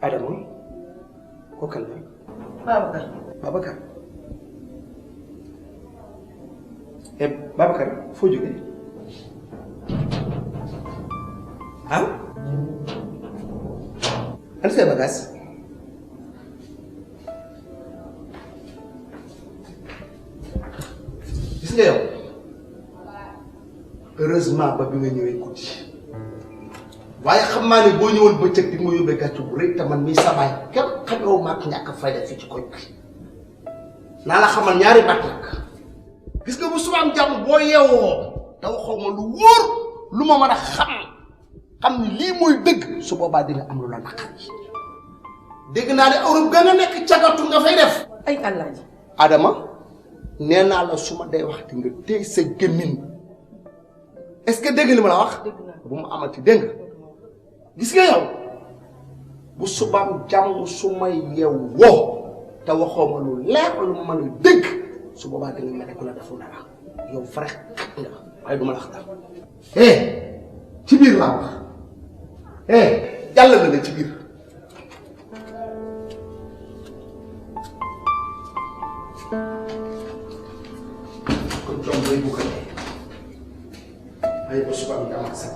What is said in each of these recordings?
Adama kooku kan la. Babacar. Babacar. Babacar foo jógee ah. an say bagages. gis nga yow heureusement ba bi nga ñëwee guddi waaye xam naa ne boo ñëwoon bëccëg di nga yóbbee gàcce bu rëy te man mii sa baay kenn xamewu ma ak ñàkk fayda fii ci koñ bi naa la xamal ñaari baat nag gis nga bu subaam jàmm boo yeewoo te waxoo ma lu wóor lu ma mën a xam ni lii mooy dëgg su boobaa di nga am lu la naqari dégg naa ne Europe ga nga nekk cagatu nga fay def. ay Alaaji. Adama nee naa la su ma day waxati nga téy sa gémmiñ est-ce que dégg li ma la wax. bu mu amati dégg nga gis nga yow bu subaam jàmm su may yeewoo te waxoo ma lu leer lu ma mën a dégg su boobaa da nga mel ne ku la defu dara yow vrai xat nga waaye du ma la xatal. ci biir laa wax jàll na la ci biir. kon jom day bu ko dee ay ba subaam jàmm ak sax.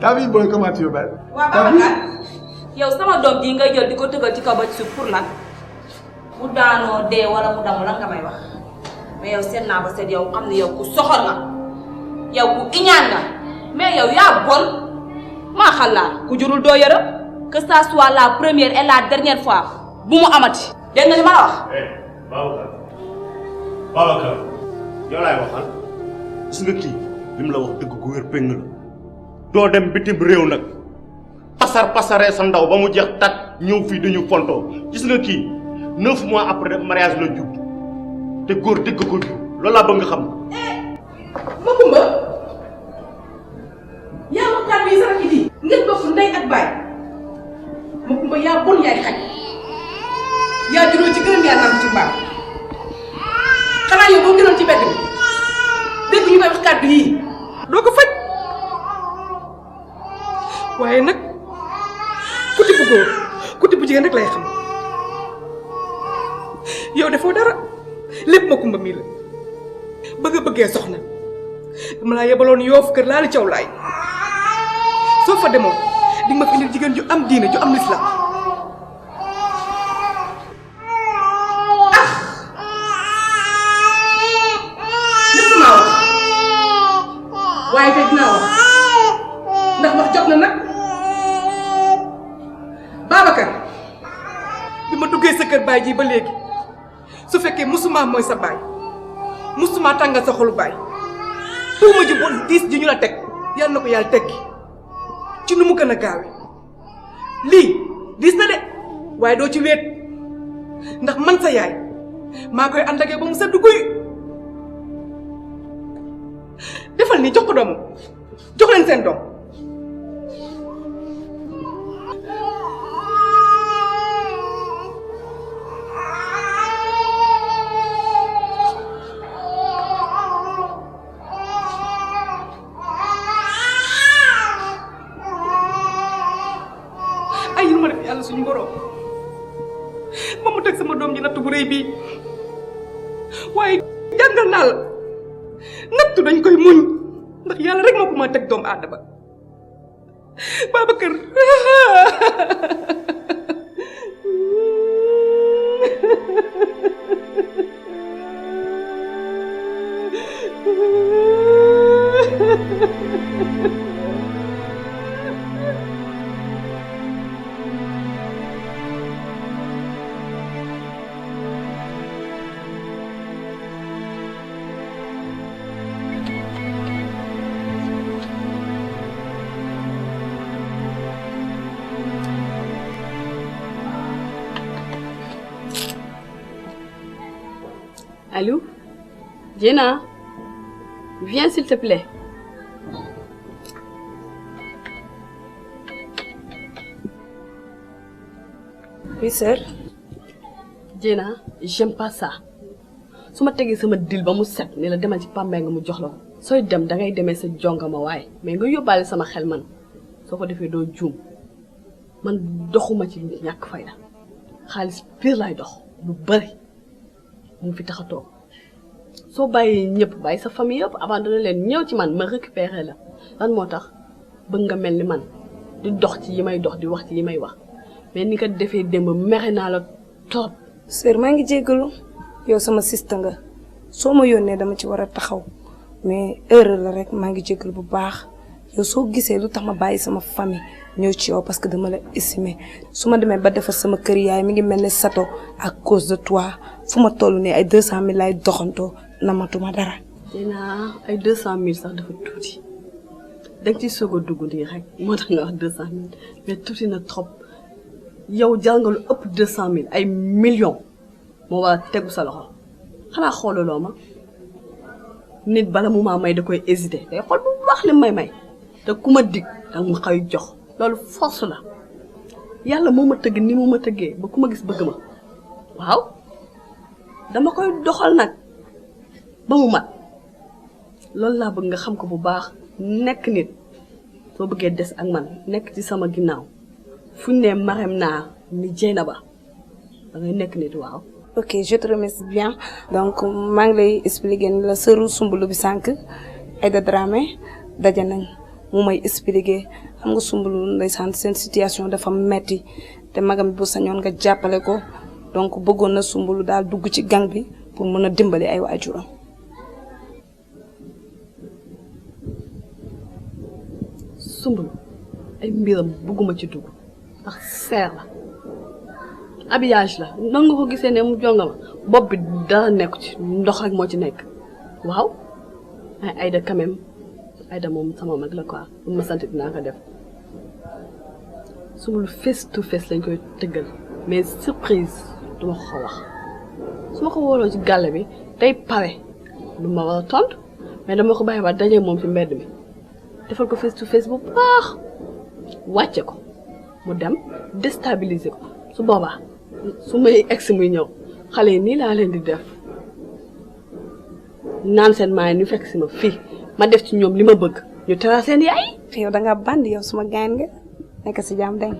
David boy, comment tu vas? Waa Babacar yow sama doom ji ngay jël di ko tëgal ci kaw ba ci suuf pour lan mu daanoo dee wala mu damu lan nga may wax mais yow seet naa ba seet yow xam ne yow ku soxor nga yow ku iñaan nga mais yow yaa bon maa xalaat ku jurul doo yërëm que ça soit la première et la dernière fois bu mu amati dégg nga li ma la wax. Babacar yow laay waxal gis nga kii li mu la wax dëgg gu wér péng la doo dem bitim réew nag pasaree sa ndaw ba mu jeex tat ñëw fii duñu fontoo gis nga kii 9 mois après mariage la judd te góor dëgg ko jur loolu laa bëgg nga xam. ma kumba yaa ma kàddu yi sama kii di ngeen bokk ndey ak baay ma kumba yaa bon yaay xaj yaa juróo ci gërëm yaa nam ci mbaam xanaa yow boo gënoon ci mbedd mi dégg ñu koy wax kàddu yii doo ko faj waaye nag kuti bu góor kuti bu jigéen rek lay xam yow defoo dara lépp ma kumba mii la bëggee soxna dama laa yebaloon Yoof kër laa li caw laay soo fa demoon di nga ma fi indil jigéen ju am diine ju am lislaam naa wax waaye tey dinaa wax ndax wax jot na nag Babacar bi ma duggee sa kër baay ji ba léegi su fekkee musuma mooy sa baay musuma tàngal sa xolu baay tuuma ji bon diis ji ñu la teg yal na ko yàlla teggi ci nu mu gën a gaawe lii diis na de waaye doo ci wéet ndax man sa yaay maa koy ànd ak yow ba mu sedd guy defal nii jox ko doomam jox leen seen doom ay yu ma def yàlla suñu borom ba mu teg sama doom ji natt bu rëy bii waaye jàngal naa la nattu dañ koy muñ ndax yàlla rek moo ko mën a teg doomu aadama Babacar Allô? Jenna, viens s'il te plaît. Oui, sœur. Jenna, j'aime pas ça. su ma tegee sama dil ba mu set ne la demal ci Pambay nga mu jox la ko sooy dem dangay demee sa jongama waaye mais nga yóbbaale sama xel man soo ko defee doo juum man doxuma ci ñàkk fayda xaalis pire lay dox lu bari mu fi tax a toog soo bàyyi ñëpp bàyyi sa famille yëpp abandonné leen ñëw ci man ma récupérer la lan moo tax bëgg nga mel ni man di dox ci yi may dox di wax ci yi may wax mais ni nga defee démb mere naa la trop. sœur maa ngi jéggalu yow sama sista nga soo ma yónnee dama ci war a taxaw mais erreur la rek maa ngi jéggalu bu baax yow soo gisee lu tax ma bàyyi sama famille ñëw ci yow parce que dama la estimer su ma demee ba defar sama kër yaay mi ngi mel ne sato à cause de toi fu ma toll nii ay 200 000 lay doxantoo namatuma dara. dinaa ay 200 000 sax dafa tuuti danga ciy soog a dugg nii rek moo tax nga wax 200 000 mais tuuti na trop yow jël nga lu ëpp 200 000 ay millions moo war a tegu sa loxo xanaa xoolaloo ma nit bala mu maa may da koy hésiter day xool bu baax li may te ku ma dig danga ma xëy jox loolu force la yàlla moo ma tëgg ni mu ma tëggee ba ku ma gis bëgg ma waaw dama koy doxal nag ba mu mat loolu laa bëgg nga xam ko bu baax nekk nit soo bëggee des ak man nekk ci sama ginnaaw fu ñu nee Marème naa ni Dieynaba da ngay nekk nit waaw. ok je te remercie bien donc maa ngi lay expliquer ni la sëru Sumbulu bi sànq Aïda Dramé daje nañ mu may expliquer xam nga Sumbulu ndeysaan seen situation dafa metti te magam bi bu sañoon nga jàppale ko donc bëggoon na Sumbulu daal dugg ci gang bi pour mën a dimbali ay waajuram. Sumbulu ay mbiram bëgguma ci dugg ndax seer la habillage la noonu nga ko gisee ne mu jongama bopp bi dara nekku ci ndox rek moo ci nekk waaw ay Aïda quand même Aïda moom sama mag la quoi bu ma sant dinaa ko def Sumbulu face to face lañ koy tëggal mais surprise duma ko wax su ma ko wóoloo ci gàlle bi day pare lu ma war a tontu mais dama ko bàyyi ba daje moom ci mbedd mi defal ko face to face bu baax wàcce ko mu dem déstabiliser ko su boobaa su may egg muy ñëw xale yi nii laa leen di def naan seen maay ñu fekk si ma fii ma def ci ñoom li ma bëgg ñu teral seen yaay. yow da nga bandi yow suma gaañ nga nekk si jàmm dégg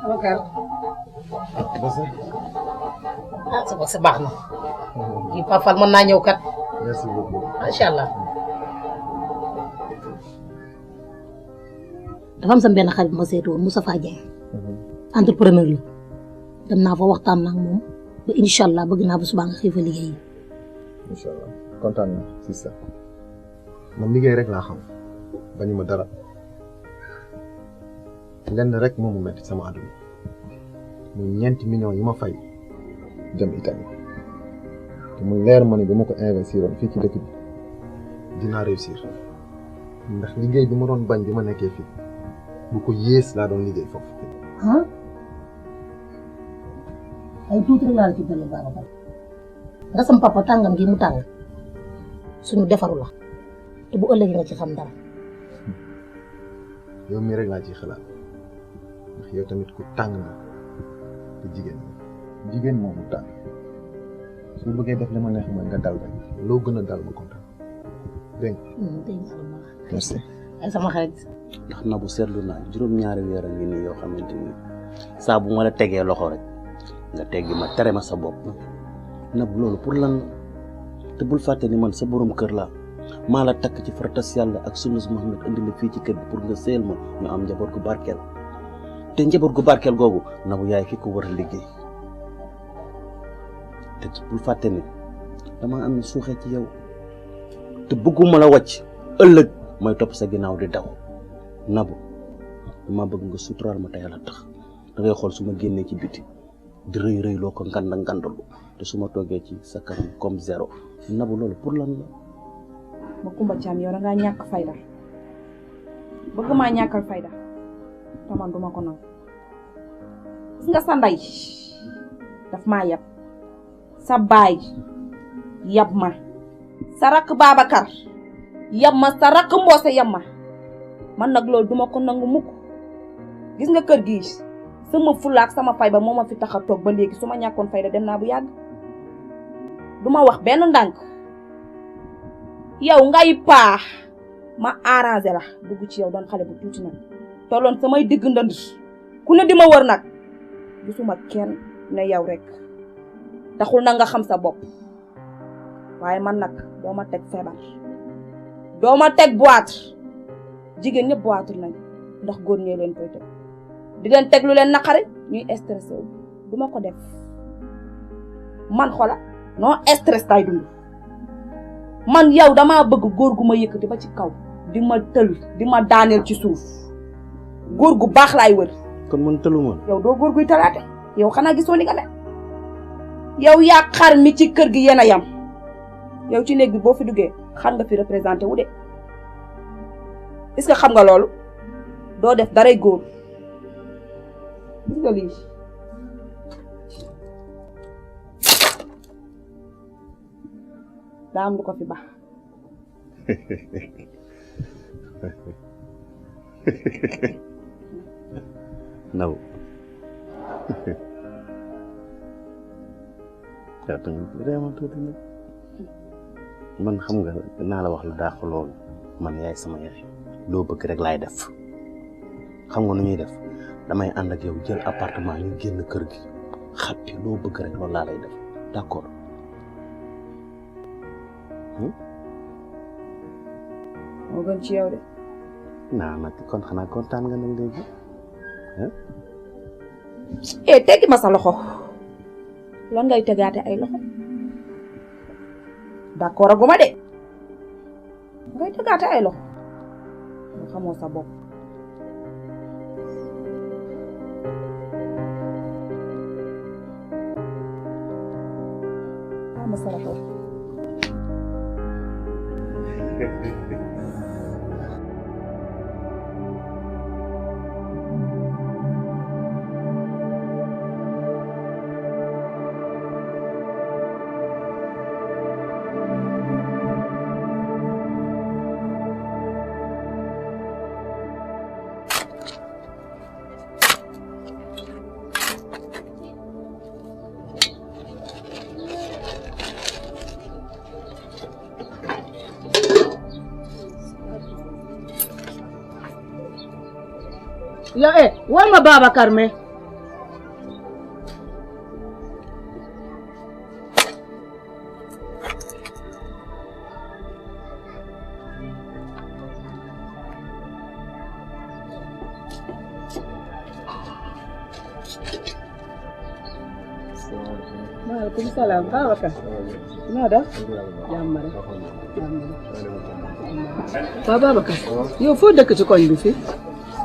Bakar. Ah, sa bos baax na. Kii Fafal mën naa ñëw kat. Merci beaucoup. Macha allah. dafa am sama benn xarit ma seeti woon Moustapha Dieng. entrepreneur la. dem naa fa waxtaan naa ak moom ba incha allah bëgg naa bu subaa nga xëy fa liggéey. incha allah kontaan naa si ça. man liggéey rek laa xam bañu ma dara. lenn rek moomu metti sama àdduna muy 9 millions yi ma fay dem Italie te mu leer ma ni ba ma ko investiroon fii ci dëkk bi dinaa réussir ndax liggéey bi ma doon bañ bi ma nekkee fii bu ko yées laa doon liggéey foofu. ay tuuti rek laa la ci dolli Babacar nga sam papa tàngam gi mu tàng suñu defaru la te bu ëllëgee nga ci xam dara. yow mii rek laa ciy xalaat ndax yow tamit ku tàng nga te jigéen moom mu tàng soo bëggee def li ma neex mooy nga dal rek loo gën a dal ma kontaan dégg nga. merci. ay sama xarit. ndax Nabou seetlu naa juróom-ñaari weer a ngi nii yoo xamante ni saa bu ma la tegee loxo rek nga teggi ma tere ma sa bopp Nabou loolu pour lan te bul fàtte ni man sa borom kër laa maa la takk ci faratas yàlla ak sunnas Muhammad indi la fii ci kër bi pour nga sëyal ma ñu am njaboot gu barkeel te njaboot gu barkeel googu Nabou yaay ki ko war a liggéey te bul fàtte ni dama am suuxee ci yow te bëgguma la wàcc ëllëg mooy topp sa ginnaaw di daw Nabou dama bëgg nga suturaal ma te yàlla tax da ngay xool su ma génnee ci biti di rëy loo ko ngandalu te su ma toogee ci sa kanam comme zéro Nabou loolu pour lan la. ba Kumba Caam yow da ngaa ñàkk fayda bëgg maa ñàkkal fayda te man duma ko nangu gis nga sa ndey daf maa yab sa baay yab ma sa rakk Babacar yab ma sa rakk Mboose yab ma man nag loolu duma ko nangu mukk gis nga kër gi sama fulaak sama fayda moo ma fi tax a toog ba léegi su ma ñàkkoon fayda dem naa bu yàgg duma wax benn ndànk yow ngay paax ma arrangé la dugg ci yow doon xale bu tuuti nag tolloon samay digg ndënd ku ne di ma wër nag gisuma kenn ne yow rek taxul na nga xam sa bopp waaye man nag doo ma teg feebar doo ma teg boîte jigéen ñëpp boîte nañ ndax góor ñee leen koy teg di leen teg lu leen naqari ñuy stressé wu du ma ko def man xola non stress tay dund man yow damaa bëgg góor gu ma yëkkati ba ci kaw di ma tël di ma daaneel ci suuf góor gu baax laay wër. kon man tëluma. yow doo góor guy talaate yow xanaa gisoo ni nga ne yow yaa xar mi ci kër gi yéen a yam yow ci néeg bi boo fi duggee xar nga fi représenté wu de est-ce que xam nga loolu doo def daray góor gis nga lii. daa am lu ko fi baax. Nabou yow tamit vraiment tuuti nag man xam nga naa la wax lu dàq loolu man yaay sama yaay loo bëgg rek laay def xam nga nu ñuy def damay ànd ak yow jël appartement ñu génn kër gi xappi loo bëgg rek loolu laa lay def d'accord. moo gën ci yow de. naa nag kon xanaa kontaan nga nag léegi teggi ma sa loxo lan ngay tegaate ay loxo d'accord aguma de ngay tegaate ay loxo nga xamoo sa bopp. ma sa loxo. yow war ma Babacar me maaleykum salaam Babacar noo def jàmm rek waaw Babacar yow foo dëkk ci koñ bi fii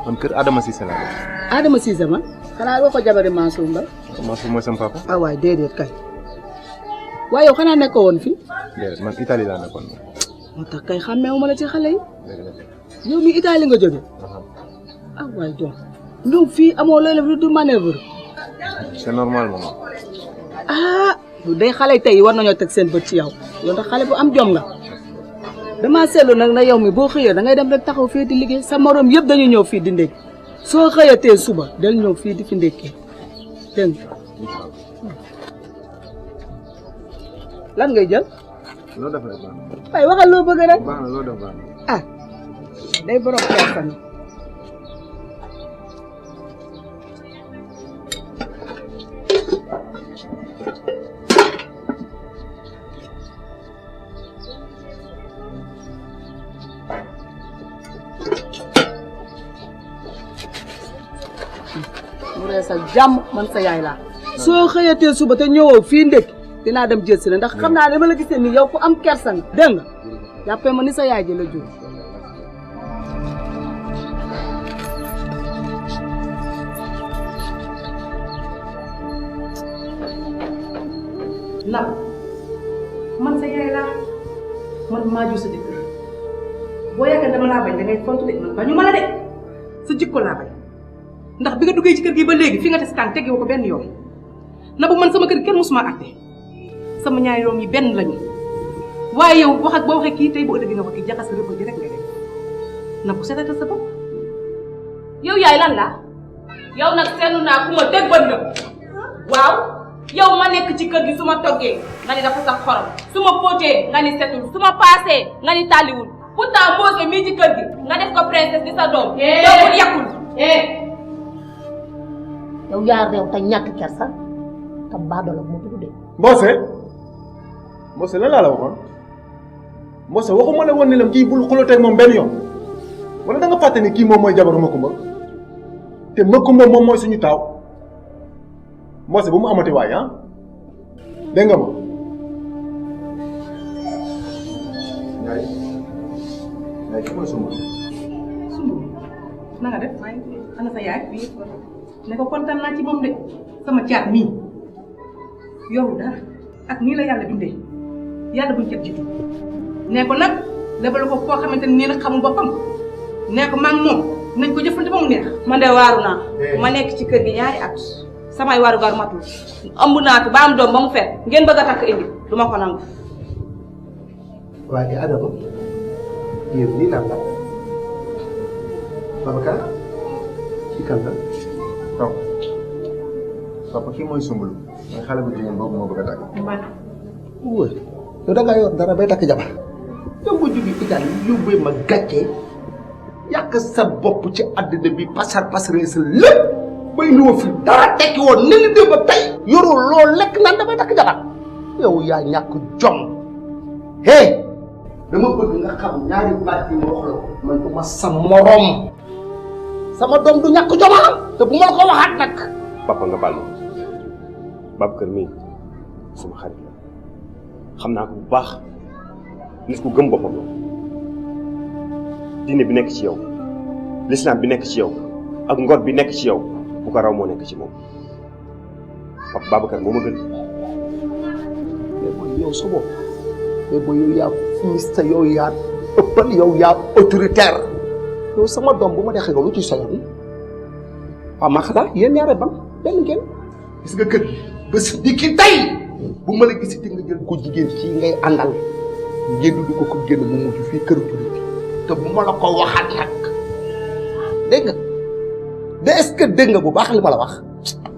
man kër Adama Cissé laa def. Adama Cissé man xanaa doo ko jabari Mansour Mbaye. Mansour mooy sama papa. ah waay déedéet kay waaye yow xanaa nekkoo woon fii. déedéet man Italie laa nekkoon. moo tax kay xàmmeewu ma la ci xale yi. yow mi Italie nga jóge. ah waay doom ñoom fii amoo loolu du manœuvre. c'est normal maman. ah bu day xale tey war nañoo teg seen bët ci yow yow ndax xale bu am jom nga damaa seetlu nag na yow mi boo xëyee da ngay dem rek taxaw fii di liggéey sa morom yëpp dañu ñëw fii di ndékki soo xëyatee suba del ñëw fii di fi ndékkee dégg nga lan ngay jël loo def rek waaye waxal loo bëgg rek baax na loo def baax na ah day borom kersan mu reesal jàmm man sa yaay laa soo xëyatee suba te ñëwoo fii ndékki dinaa dem jël si la ndax xam naa dama la gisee ni yow ku am kersa nga dégg nga jàppee ma ni sa yaay ji la jur Nab man sa yaay laa man maa jur sa jëkkër boo yaakaar dama laa bañ da ngay fontu de man bañu ma la de sa jikko laa bañ ndax bi nga duggee ci kër gi ba léegi fi nga tes kaan teggewu ko benn yoon Nabou man sama kër kenn musuma àtte sama ñaari doom yi benn lañu waaye yow wax ak boo waxee kii tey bu ëllëgee nga ko kii jaxas rëbb ji rek ngay def Nabou seetatal sa bopp. yow yaay lan la yow nag seetlu naa ku ma teg bët nga waaw yow ma nekk ci kër gi su ma toggee nga ni dafa sax xorom su ma fóotee nga ni setul su ma paasee nga ni tàlliwul pourtant Mbose mii ci kër gi nga def ko princesse di sa doom. doomul yàqul. yow yaa réew te ñàkk kersa te baadoola bu ma tudd de. Mbose lan laa la waxoon Mbose waxuma la woon ne la kii bul xulóoteeg moom benn yoon wala da nga fàtte ni kii moom mooy jabaru Makumba te Makumba moom mooy suñu taaw Mbose bu mu amati waay ah dégg nga ma. yaay yaay ki mooy sumb. na nga def maa ngi ana sa yaay bii ne ko kontaan naa ci moom de sama caat mii yow dara ak nii la yàlla bindee yàlla buñ cat jiitu nee ko nag lebal ko koo xamante ne nii nag xamul boppam nee ko maa ngi moom nañ ko jëfante ba mu neex. man de waaru naa ma nekk ci kër gi ñaari at samay waru gar matul ëmb naa ko ba am doom ba mu fet ngeen bëgg a takk indi du ma ko nangu. waaye Adama yow nii lan la Babacar kii kan la papa kii mooy Sumbulu mooy xale bu jigéen boobu moo bëgg a tàgg. wóor yow da ngaa yor dara bay takk jabar yow nga jóge Italie yóbbee ma gàcce yàq sa bopp ci àddina bi pasar pasaree sa lépp bay lu fi dara tekki woon ni li démb ba tey yoroo loo lekk naan damay takk jabar yow yaa ñàkk jom hé dama bëgg nga xam ñaari baat yi ma wax la ko man du ma sa morom sama doom du ñàkk joma te bu ma la ko waxaat nag papa nga baal ma Babacar mii suma xarit la xam naa ko bu baax nit ku gëm boppam la diine bi nekk ci yow l'islam bi nekk ci yow ak ngor bi nekk ci yow bu ko raw moo nekk ci moom papa Babacar moo ma gën. mais booy yow sa bopp mais booy yow yaa fumiste yow yaa ëppal yow yaa autoritaire yow sama doom bu ma dexee yow lu ci soyoon waaw ma xalaat yéen ñaare ban benn ngeen gis nga kër gi bés di ki tey bu ma la gisi te nga jël ko jigéen ci ngay àndal ngeen du ko génn mu mujj fii kër tuuti te bu ma la ko waxaat nag dégg nga de est-ce que dégg nga bu baax li ma la wax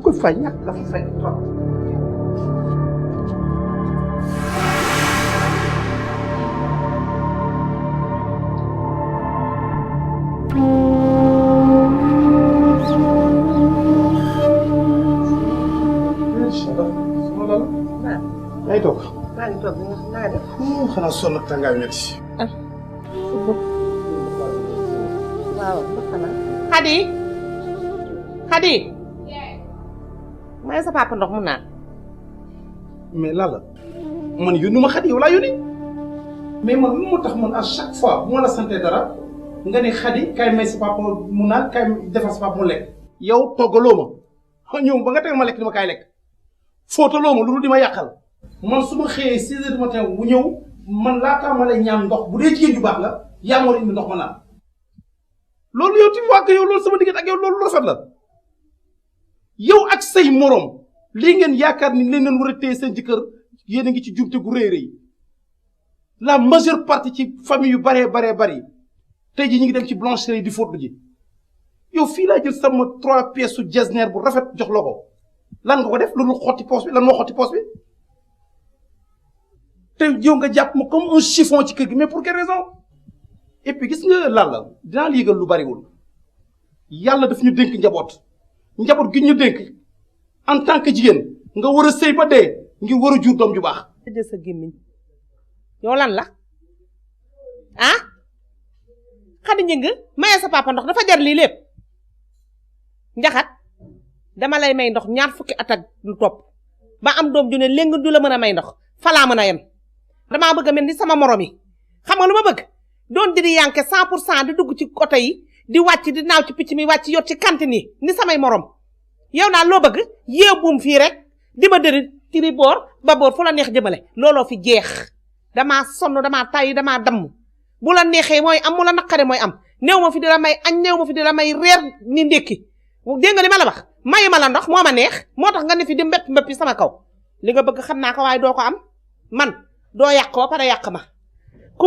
ko fa ñàkk la fa fekk trop ay toog maa ngi toog naa def xanaa sonn ak tàngaay metti waaw Xadi Xadi may sa papa ndox mu naan mais Lalla man yónnu ma Xadi yow laa yónni mais man lu moo tax man à chaque fois bu ma la santee dara nga ne Xadi kay may sa papa mu naan kay defal sa papa mu lekk yow toggaloo ma ñëw ba nga teg ma lekk di ma kaay lekk fóotaloo ma lu dul di ma yàqal man su ma xëyee 6 heures du matin bu ñëw man laataa ma lay ñaan ndox bu dee jigéen ju baax la yaa ma war a indi ndox ma naan loolu yow tu vois que yow loolu sama diggante ak yow loolu rafet la yow ak say morom lii ngeen yaakaar ni leen leen war a téye seen jëkkër yéen a ngi ci jumte gu rëy rëy la majeure partie ci famille yu baree bari tey jii ñu ngi dem ci blancherie di fóot ji yow fii laa jël sama 3 pièces su jesner bu rafet jox la ko lan nga ko def loolu xotti poos bi lan moo xotti poos bi te yow nga jàpp ma comme un chiffon ci kër gi mais pour quelle raison et puis gis nga lan la dinaa la yëgal lu bariwul yàlla daf ñu dénk njaboot gi ñu dénk en tant que jigéen nga war a sëy ba dee ngir war a jur doom ju baax. tëjee sa gémmiñ yow lan la ah Xadi Njëng maye sa papa ndox dafa jar lii lépp njaxat dama lay may ndox ñaar fukki at ak lu topp ba am doom ju ne léegi du la mën a may ndox falaa mën a yem damaa bëgg a mel ni sama morom yi xam nga lu ma bëgg doon diri yanke 100% di dugg ci oto yi di wàcc di naaw ci picc mi wàcc yot ci cantine yi ni samay morom yow daal loo bëgg yéew buum fii rek di ma dëri tiri boor ba boor fu la neex jëmale looloo fi jeex damaa sonn damaa tàyyi damaa damm bu la neexee mooy am mu la naqare mooy am néew ma fi di la may añ néew ma fi di la may reer ni ndékki dégg nga li ma la wax mayu ma la ndox moo ma neex moo tax nga ne fi di mbépp sama kaw li nga bëgg xam naa ko waaye doo ko am man doo yàq ba pare yàq ma ku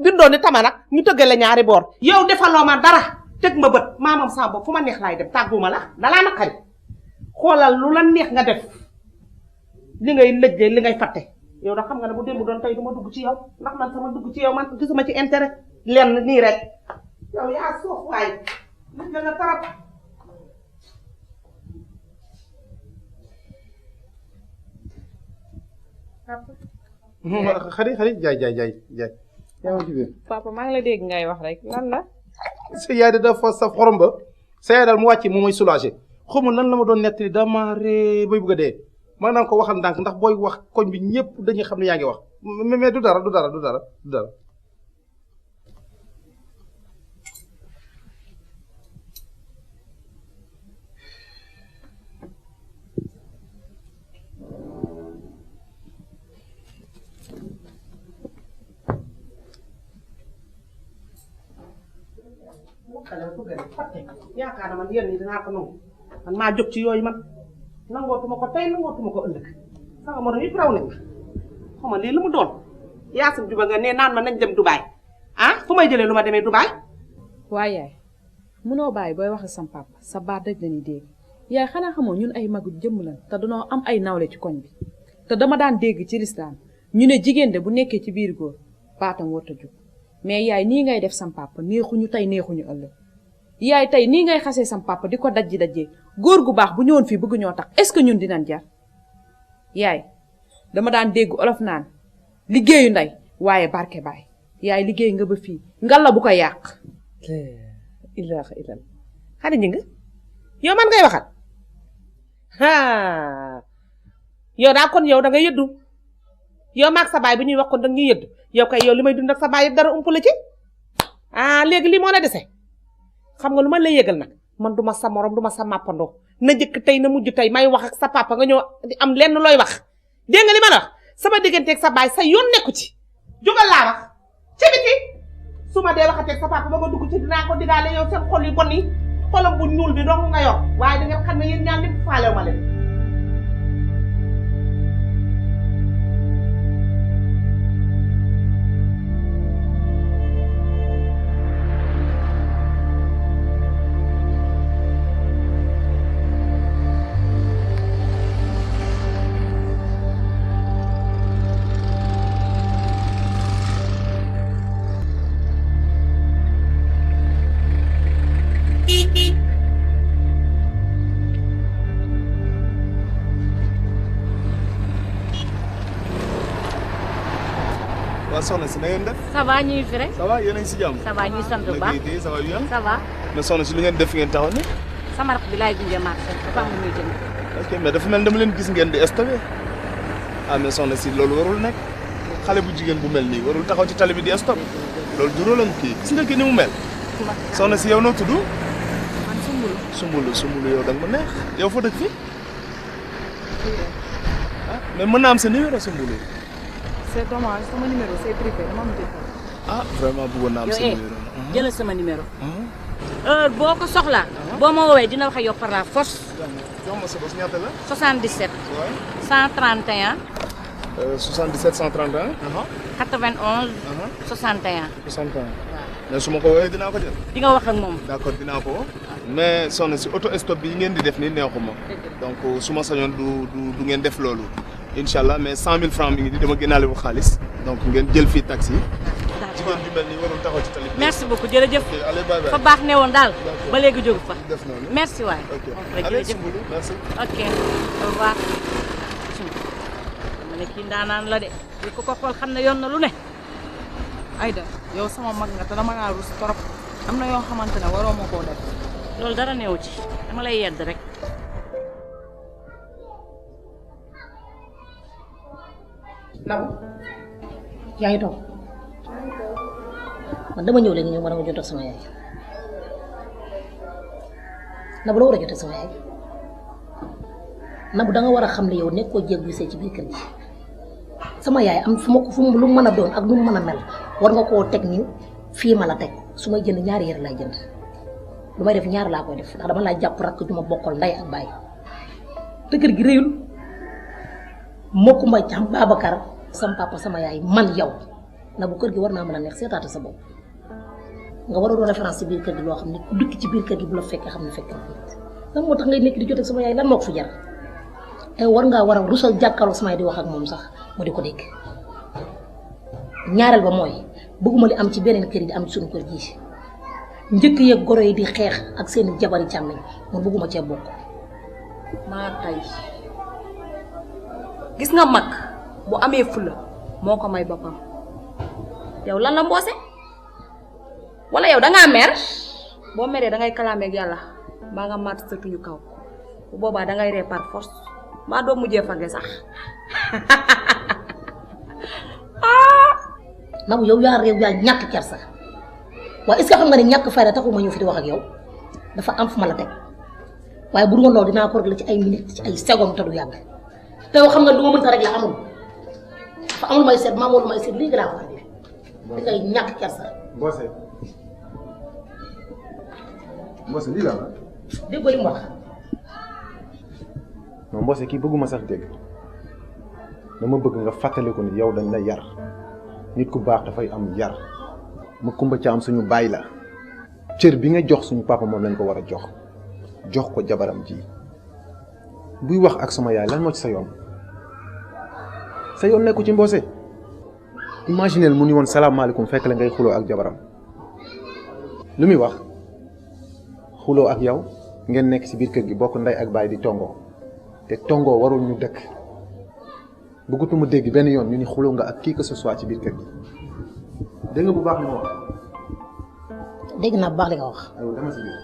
bindoo ni tama nag ñu tëggale ñaari boor yow defaloo ma dara tëg ma bët maa moom saa bopp fu ma neex laay dem tàgguma la dalaa naqari xoolal lu la neex nga def li ngay lëjjee li ngay fatte yow da xam nga ne bu démb doon tey du ma dugg ci yow ndax man sama dugg ci yow man gisuma ci intérêt lenn nii rek yow yaa soof waay nit la nga tarap xari jaay yaa ma ci biir papa maa ngi la dégg ngay wax rek lan la sa yaay da dafa saf xorom ba sa yaay daal mu wàcc moom mooy soulagé xamul lan la ma doon nettali dama ree bay bëgg a dee ma naan ko waxal ndànk ndax booy wax koñ bi ñëpp dañuy xam ne yaa ngi wax mais du dara yaakaar na man yéen ñi dinaa ko nangu man maa jóg ci yooyu man nangootuma ko tey nangootuma ko ëllëg sama morom yëpp raw nañ xam nga lii lu mu doon Yaasin juba nga ne naan ma nañ dem Dubaay ah fu may jëlee lu ma demee Dubaay. waaye yaay munoo bàyyi booy wax sam papa sa baat rek dañuy dégg yaay xanaa xamoo ñun ay magu jëmm lan te danoo am ay nawle ci koñ bi te dama daan dégg ci lislaam ñu ne jigéen de bu nekkee ci biir góor baatam warut a jóg mais yaay nii ngay def sam papa neexuñu tey neexuñu ëllëg yaay tey nii ngay xasee sam papa di ko dajjee góor gu baax bu ñëwoon fii bëgg ñoo tax est-ce que ñun dinañ jar yaay dama daan dégg olof naan liggéeyu ndey waaye barke baay yaay liggéey nga ba fii ngalla bu ko yàq. ilaaha illallah Xadi Njëng yow man ngay waxal yow daa kon yow da nga yëddu yow maag sa baay bi ñuy wax kon da ñuy yëddu yow kay yow li may dund ak sa baay yëpp dara ump la ci léegi lii moo la dese xam nga lu ma lay yëgal nag man duma sa morom duma sa màppandoo na jëkk tey na mujj tey may wax ak sa papa nga ñëw di am lenn looy wax dégg nga li ma la wax sama digganteeg sa baay sa yoon nekku ci jógal laa wax ci biti su ma dee waxateeg sa papa ba nga dugg ci dinaa ko digaale yow seen xol yu bon yi xolam bu ñuul bi dong nga yor waaye da nga xam ne yéen ñaar ñëpp faalew ma leen. waa soxna si na ngeen def. ça va ñu ngi fi rek. ça va yéen a ngi si jàmm. ça va ñuy sant bu baax ça va bien. ça va. mais soxna si lu ngeen def ngeen taxaw ni. sama rakk bi laay gunge marché dafa am lu muy jënd. ok mais dafa mel dama leen gis ngeen di stocké mais soxna si loolu warul nekk xale bu jigéen bu mel nii warul taxaw ci tali bi di stocké loolu juróolam kii gis nga kii ni mu mel. soxna si yow noo tudd. man Sumbulu yow da nga ma neex yow fa dëkk fi mais mën naa am sa numéro Sumbulu. c'est dommage sama numéro c'est privé dama am jëkkër. Vraiment bëggoon naa am sa numéro. jëlal sama numéro. heure boo ko soxlaa boo ma woowee dina wax ak yow par la force. jox ma sa bos ñaata la. 77. waaw. 131. 77 131. 91. 61. 61. mais su ma ko woowee dinaa ko jël. di nga wax ak moom. d'accord dinaa ko woo. mais soxna si auto stop bi ngeen di def ni neexuma. donc su ma sañoon du ngeen def loolu. incha allah mais 100 000 francs mi ngi di dama génnaale bu xaalis. donc ngeen jël fii taxi. jigéen ju mel nii warul taxaw ci tali bi. merci beaucoup jërëjëf. allez bye bye. fa baax ne woon daal. ba léegi jógu fa. def noonu. merci waay. ok jërëjëf allez Soumboulou merci. ok au revoir. ma ne kii ndaanaan la de li ko xool xam ne yoon na lu ne. Aïda yow sama mag nga te dama laa rus trop am na yoo xamante ne waroo ma koo def. loolu dara neewu ci dama lay yedd rek. Nabou yaa ngi toog man dama ñëw léegi ñëw ma dama jot ak sama yaay Nabou la war a jot ak sama yaay Nabou da nga war a xam ne yow nekkoo jéeg bu sëy ci biir kër gi sama yaay am fu ma ko fu mu lu mu mën a doon ak lu mu mën a mel war nga koo teg nii fii ma la teg su may jënd ñaari yére lay jënd lu may def ñaar laa koy def ndax dama laa jàpp rakk ju ma bokkal ndey ak baay te kër gi réyul Mokumba Caam Babacar sama papa sama yaay man yow Nabou kër gi war naa mën a neex seetaata sa bopp nga war a doon référence ci biir kër gi loo xam ne ku dëkk ci biir kër gi bu la fekkee xam ne fekk na lan moo tax ngay nekk di jot ak sama yaay lan moo ko fi jar te war ngaa war a rusal jàkkaarloo sama yaay di wax ak moom sax mu di ko dégg ñaareel ba mooy bëgguma li am ci beneen kër yi di am ci suñu kër gi njëkk yeeg goro yi di xeex ak seen jabari càmmeñ man bëgguma cee bokk. maa tay gis nga mag bu amee fula moo ko may boppam. yow lan la mboose wala yow dangaa mer boo meree dangay kalaameeg yàlla mbaa nga matt sa tuñu kaw bu boobaa dangay ree par force mbaa doo mujjee fange sax. Nabou yow yaa réew yaa ñàkk kersa waaye est-ce que xam nga ne ñàkk fayda taxul ma ñëw fi di wax ak yow dafa am fu ma la teg waaye bu dul woon loolu dinaa ko régler ci ay minutes ci ay secondes te du yàgg te yow xam nga lu ma mënta régler amul dafa amul may seet maa moom may seet léegi laa ko régler di ngay ñàkk kersa. Mbose lii la la. déggoo li mu wax. non Mbose kii bëgguma sax dégg dama bëgg nga fàttaliku ni yow dañ la yar nit ku baax dafay am yar Mokumba Caam suñu baay la cër bi nga jox suñu papa moom lañ ko war a jox ko jabaram ji buy wax ak sama yaay lan moo ci sa yoon nekku ci Mbose imagineel mu ni woon salaamaaleykum fekk la ngay xuloo ak jabaram lu muy wax xuloo ak yow ngeen nekk ci biir kër gi bokk ndey ak baay di tongoo te tongoo warul ñu dëkk bëggatuma dégg benn yoon ñu ni xuloo nga ak qui que ce soit ci biir kër gi dégg nga bu baax li ma wax. dégg naa bu baax li nga wax. aywa dama ci biir.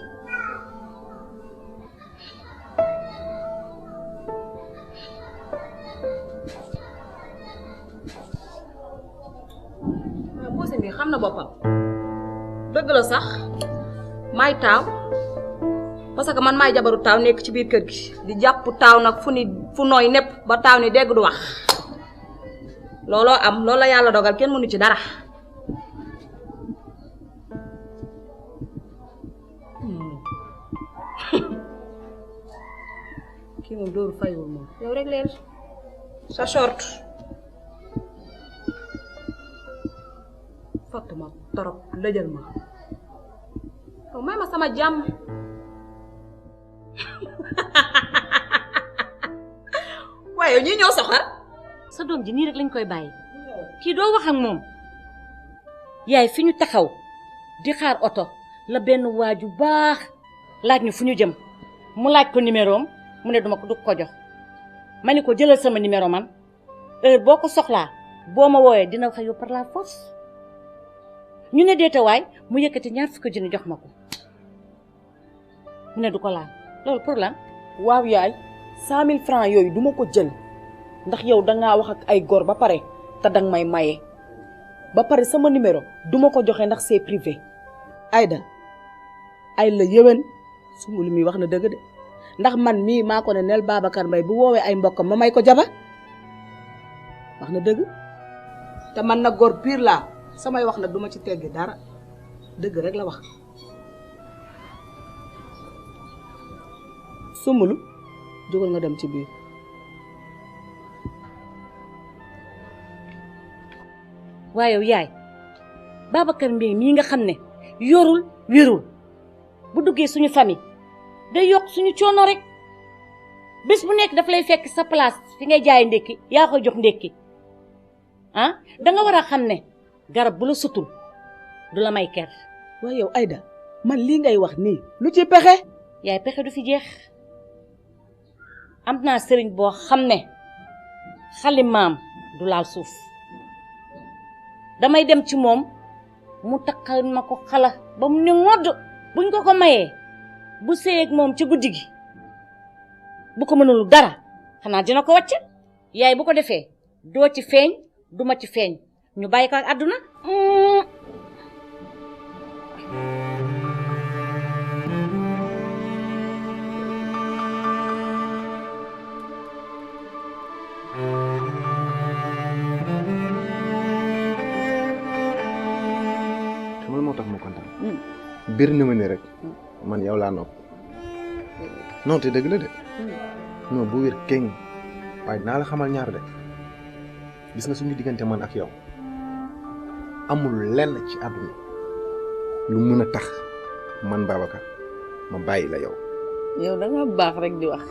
Mboose mi xam na boppam dëgg la sax maay taaw parce que man maay jabaru taaw nekk ci biir kër gi di jàpp taaw nag fu nooy nepp ba taaw ni dégg du wax looloo am loolu la yàlla dogal kenn mënu ci dara. kii moom dóoru fayul moom yow rek leen sa short fott ma torop lëjal ma yow may ma sama jàmm waaye ñi ñoo soxar sa doom ji nii rek lañ koy bàyyi kii doo wax ak moom yaay fi ñu taxaw di xaar oto la benn waaju baax laaj ñu fu ñu jëm mu laaj ko numéro am mu ne duma ko du ko jox ma ni ko jëlal sama numéro man heure boo ko soxlaa boo ma woowee dina wax ak yow par la force ñu ne deetawaay mu yëkkati $20 jox ma ko mu ne du ko laal loolu pour lan. waaw yaay 100 000 francs yooyu duma ko jël ndax yow dangaa wax ak ay góor ba pare te danga may maye ba pare sama numéro duma ko joxe ndax c'est privé. Aïda ay la yëwén Soumboulou mi wax na dëgg de ndax man mii maa ko ne nel Babacar Mbaye bu woowee ay mbokkam ma may ko jabar wax na dëgg te man nag góor pire laa samay wax nag duma ci teggi dara dëgg rek la wax. Soumboulou jógal nga dem ci biir. waaye yow yaay Babacar Mbengue mii nga xam ne yorul wérul bu duggee suñu famille day yokk suñu coono rek bés bu nekk daf lay fekk sa place fi ngay jaay ndékki yaa koy jox ndékki ah danga war a xam ne garab bu la sutul du la may ker. waaye yow Aïda man lii ngay wax nii lu ci pexe. yaay pexe du fi jeex am naa sëriñ boo xam ne xalimaam du laal suuf damay dem ci moom mu takkal ma ko xala ba mu ne ngodd buñ ko ko mayee bu séyeeg moom ci guddi gi bu ko mënul dara xanaa dina ko wàcc yaay bu ko defee doo ci feeñ duma ci feeñ ñu bàyyi ko ak àdduna. bir na ma ni rek man yow laa nopp non te dëgg la de non bu wér keng waaye dinaa la xamal ñaar de gis nga suñu diggante man ak yow amul lenn ci àdduna lu mën a tax man Babacar ma bàyyi la yow. yow da nga baax rek di wax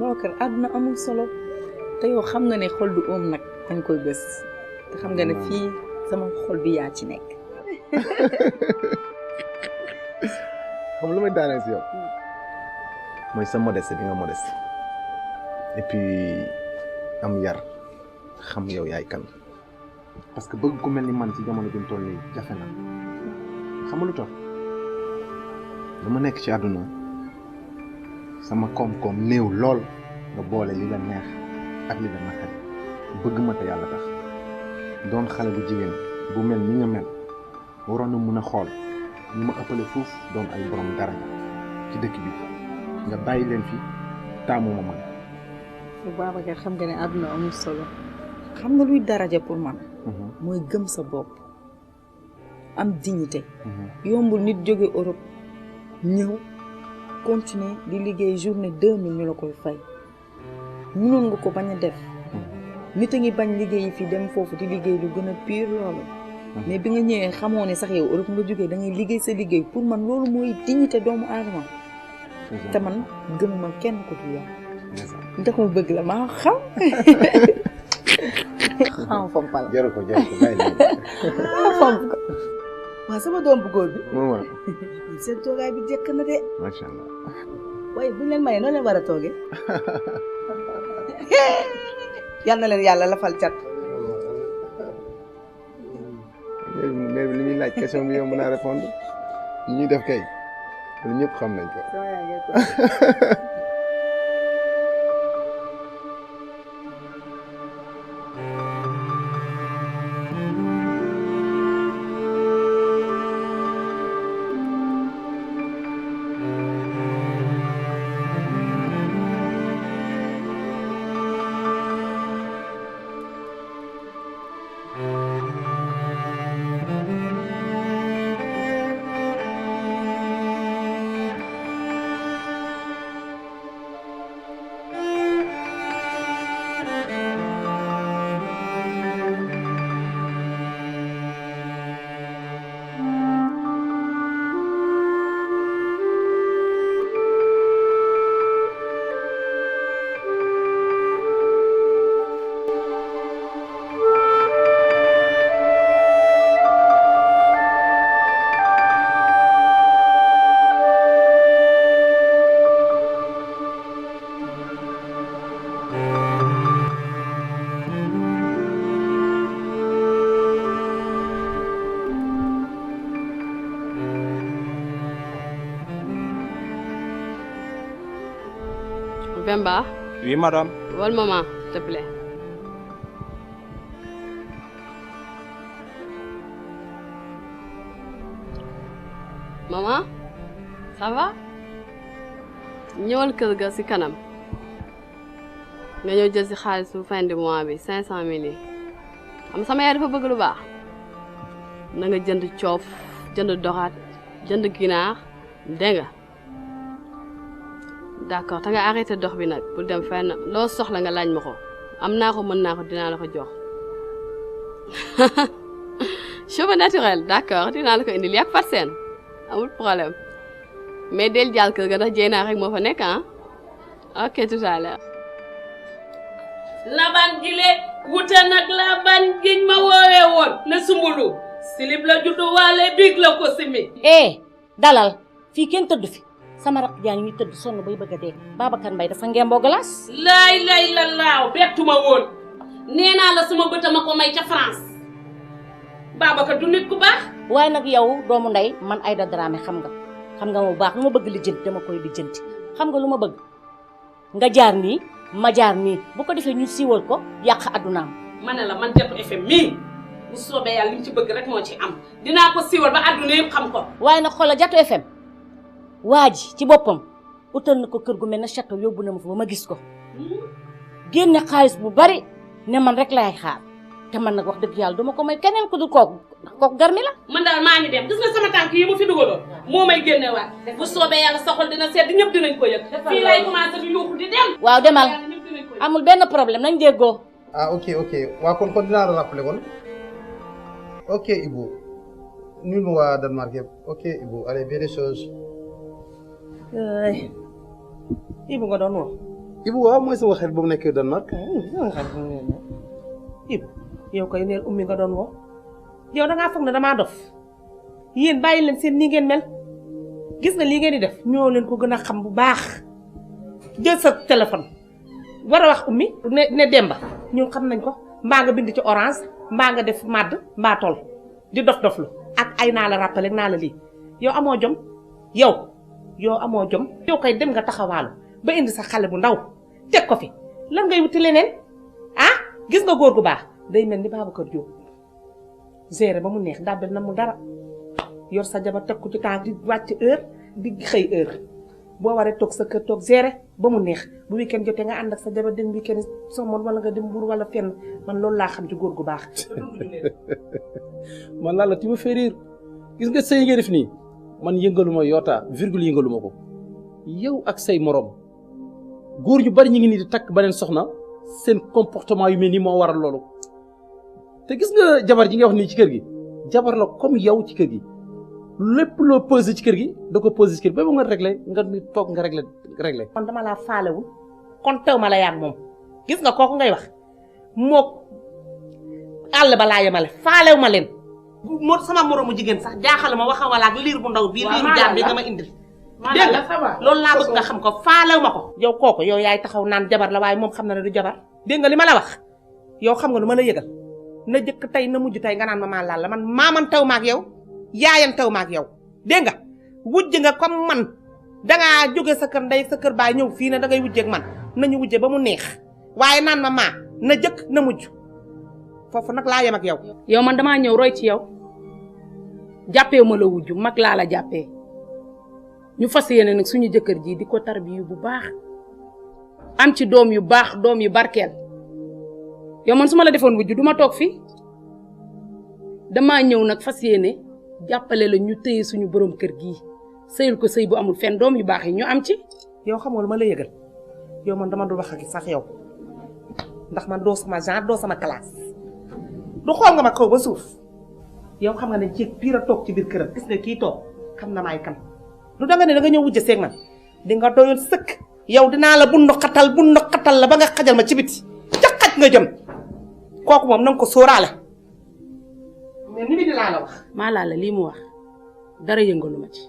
Babacar àdduna amul solo te yow xam nga ne xol du oom nag dañ koy bës te xam nga ne fii sama xol bi yaa ci nekk. xam lu may daaneel si yow mooy sa modeste bi nga modeste et puis am yar xam yow yaay kan parce que bëgg ku mel ni man ci jamono bi mu toll nii jafe na xam lu tax dama nekk ci àdduna sama koom-koom néew lool nga boole li la neex ak li la naqari bëgg ma te yàlla tax doon xale bu jigéen bu mel ni nga mel waroon na mun a xool ñu ma ëppale foofu doon ay borom dara ci dëkk bi nga bàyyi leen fi taamu ma man. Babacar xam nga ne àdduna amul solo xam nga luy daraja pour man. mooy gëm sa bopp am dignité. yombul nit jóge Europe ñëw continuer di liggéey journée 2000 ñu la koy fay mënoon nga ko bañ a def nit a ngi bañ liggéey fi dem foofu di liggéey lu gën a pire loolu. mais bi nga ñëwee xamoo ne sax yow Europe nga jógee da ngay liggéey sa liggéey pour man loolu mooy dignité doomu aadama te man gëm ma kenn ko du yow ndax ma bëgg la maa xam xam fompal jaru ko bàyyi la fomp ko waaw sama doom bu góor bi moom seen toogaay bi jekk na de macha allah waaye buñ leen mayee noonu leen war a toogee yal na leen yàlla lafal cat mais li ñuy laaj question bi yow mën a répondre ñi ñuy def kay lu ñëpp xam nañ ko. Bemba. Oui, madame. One moment, s'il te plaît. Maman, ça va? ñëwal kër ga ci kanam nga ñëw jël ci xaalisu fin du mois bi 500 000 yi xam sama yaay dafa bëgg lu baax na nga jënd coof jënd doxaat jënd ginaar dégg nga d'accord te nga arrêté dox bi nag pour dem fenn loo soxla nga laaj ma ko am naa ko mën naa ko dinaa la ko jox cheveux naturel d'accord dinaa la ko indil yàgg fat seen amul problème mais del jàll kër ga ndax jéenaa rek moo fa nekk ah ok tout à l'heure laban gile wute nag laban giñ ma woowee woon ne sumbulu silib la juddu waale big la ko simi dalal fii kenn tëdd fi sama rakk jaa ngi tëdd sonn bay bëgg a dee Babacar Mbaye dafa ngemboo glace lay la laaw bettuma woon nee naa la sama bëtama ko may ca France Babacar du nit ku baax waaye nag yow doomu ndey man Aïda Dramé xam nga ma bu baax lu ma bëgg lijjanti dama koy lijjanti xam nga lu ma bëgg nga jaar nii ma jaar nii bu ko defee ñu siiwal ko yàq addunaam ma ne la man Jatu FM mii bu soobee yàlla li ñu ci bëgg rek moo ci am dinaa ko siiwal ba adduna yëpp xam ko waaye nag xoolal Jatu FM waa ji ci boppam utal na ko kër gu mel ne château yóbbu na ma fa ba ma gis ko génne xaalis bu bari ne man rek lay xaar te man nag wax dëgg yàlla duma ko may keneen ku dul kooku kooku garmi la man daal maa ngi dem gis nga sama tànk yi ma fi dugaloon moo may génnewaat bu soobee yàlla sa xol dina sedd ñëpp dinañ ko yëg fii lay commencé di yuuxu di dem waaw demal amul benn problème nañ déggoo ok waa kon dinaa la rappeler kon ok Ibou nul ma waa Danemark yëpp ok Ibou allez bien des choses Ibou nga doon wax Ibou waaw mooy sama xarit ba mu nekk Danemark Ibou yow koy neel ummi nga doon woo yow dangaa foog ne damaa dof yéen bàyyi leen seen nii ngeen mel gis nga lii ngeen di def ñoo leen ko gën a xam bu baax jël sa téléphone war a wax ummi ne Demba ñun xam nañ ko mbaa nga bind ci orange mbaa nga def màdd mbaa tool di dof-doflu ak ay naa la rappelé naa la lii yow amoo jom yow amoo jom yow koy dem nga taxawaalu ba indi sa xale bu ndaw teg ko fi lan ngay wuti leneen gis nga góor gu baax day mel ni Babacar Diop géré ba mu neex dàbbel na mu dara yor sa jabar teg ko ci temps di wàcc heure di xëy heure boo waree toog sa kër toog géré ba mu neex bu weekend jotee nga ànd ak sa jabar dem weekend somoon wala nga dem Mbuur wala fenn man loolu laa xam ci góor gu baax man laa la ti ma fait rire gis nga sëy nga def nii man yëngaluma yoota virgule yëngaluma ko yow ak say morom góor ñu bari ñu ngi nii di takk beneen soxna seen comportement yu mel nii moo waral loolu te gis nga jabar ji nga wax nii ci kër gi jabar la comme yow ci kër gi lépp loo posé ci kër gi da ko posé ci kër gi ba mu nga réglé nga toog nga réglé kon dama laa faalewul kon teew ma la yaag moom gis nga kooku ngay wax mook àll ba laa yemale faalew ma leen moo sama moroomu jigéen sax jaaxal ma waxa wala ak liir bu ndaw bii liiru jaar bi nga ma indil dégg nga loolu laa bëgg nga xam ko faalew ma ko yow kooku yow yaay taxaw naan jabar la waaye moom xam na ne du jabar dégg nga li ma la wax yow xam nga lu ma la yëgal na jëkk tey na mujj tey nga naan ma maa laal la man maaman taw maak yow yaayan taw maak yow dégg nga wujj nga comme man dangaa jóge sa kër ndey sa kër baay ñëw fii ne dangay wujjeeg man nañu wujje ba mu neex waaye naan ma maa na jëkk na mujj foofu nag laa yem ak yow yow man damaa ñëw roy ci yow jàppee ma la wujj mag laa la jàppee ñu fas yéene nag suñu jëkkër ji di ko tarbiyu bu baax am ci doom yu baax doom yu barkeel yow man su ma la defoon wujj du ma toog fii damaa ñëw nag fas yéene jàppale la ñu téye suñu borom kër gii sëyal ko sëy bu amul fenn doom yu baax yi ñu am ci yow xam nga lu ma la yëgal yow man dama du wax ak sax yow ndax man doo sama genre doo sama classe du xool nga ma kaw ba suuf yow xam nga ne jéeg biir a toog ci biir këram gis nga kii toog xam na maay kan lu danga ne danga ñëw wujje seeg man di nga doyul sëkk yow dinaa la bundu xatal la ba nga xajal ma ci biti ca xaj nga jëm kooku moom na nga ko sóoraale mais ni mi di laa la wax maa laa la lii mu wax dara yëngalu ma ci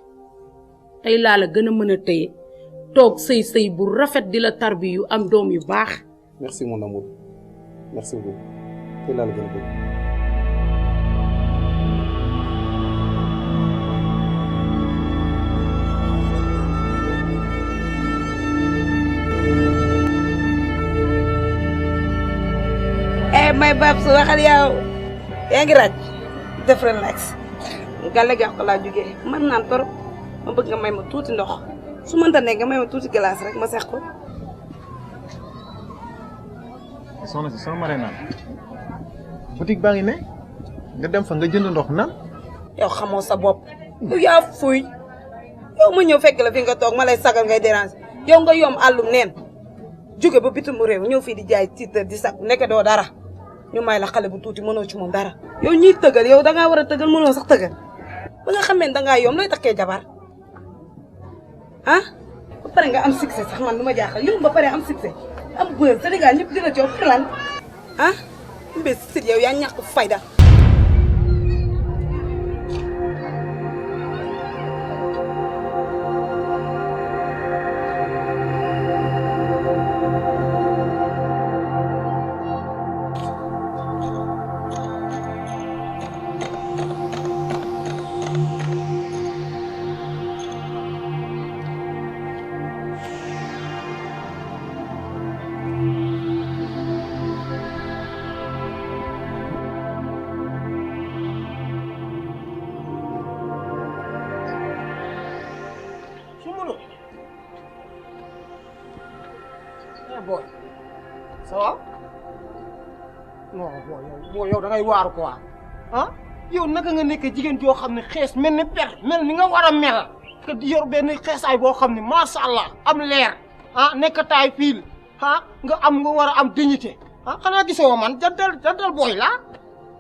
tey laa la gën a mën a téye toog sëy bu rafet di la tarbi yu am doom yu baax merci mon amour merci beaucoup tey laa la gën a bëgg may bab su waxal yow yaa ngi ràcc def relax gàlle gaax ko laa jógee man naan torop ma bëgg nga may ma tuuti ndox su mënta nekk nga may ma tuuti glace rek ma sex ko soxna si soo maree naan boutique baa ngi ne nga dem fa nga jënd ndox naan yow xamoo sa bopp yow yaa fuy yow ma ñëw fekk la fi nga toog ma lay sagal ngay déranger yow nga yom àllum neen jóge ba bitum réew ñëw fii di jaay titre di sax nekk doo dara ñu may la xale bu tuuti mënoo ci moom dara yow ñiy tëgal yow dangaa war a tëgal mënoo sax tëgal ba nga xamee dangaa yom looy takkee jabar ah ba pare nga am succès sax man lu ma jaaxal yow ba pare am succès am buzz Sénégal ñëpp dina coow pour lan ah mbé sit yow yaa ñàkk fayda boy ça va non boy yow da ngay waaru quoi ah yow naka nga nekk jigéen joo xam ne xees mel ni per mel ni nga war a mel que di yor benn xeesaay boo xam ne macha allah am leer ah nekk taay fiil ah nga war a am dignité ah xanaa gisoo man jantal booy laa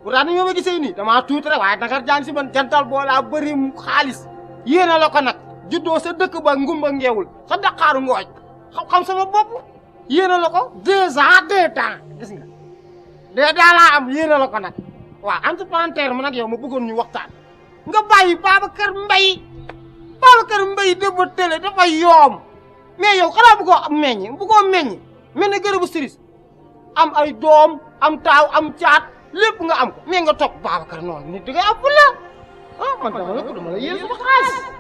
bu daan ñoo ma gisee nii damaa tuuti rek waaye Dakar jaan si man jantal booy laa bëri xaalis yéena la ko nag juddoo sa dëkk ba ngumba ngeewul sa daqaaru ngooj xam sama bopp yéena la ko 2 ans 2 temps gis nga 2 ans laa am yéena la ko nag waaw entre parenthèses ma nag yow ma bëggoon ñu waxtaan nga bàyyi Babacar Mbaye dëbb télé dafa yoom mais yow xanaa bëggoo meññ mel ne gërëbu siris am ay doom am taaw am caat lépp nga am ko mais nga topp Babacar noonu nit di nga am fu la ah man dama la yéen sama xaalis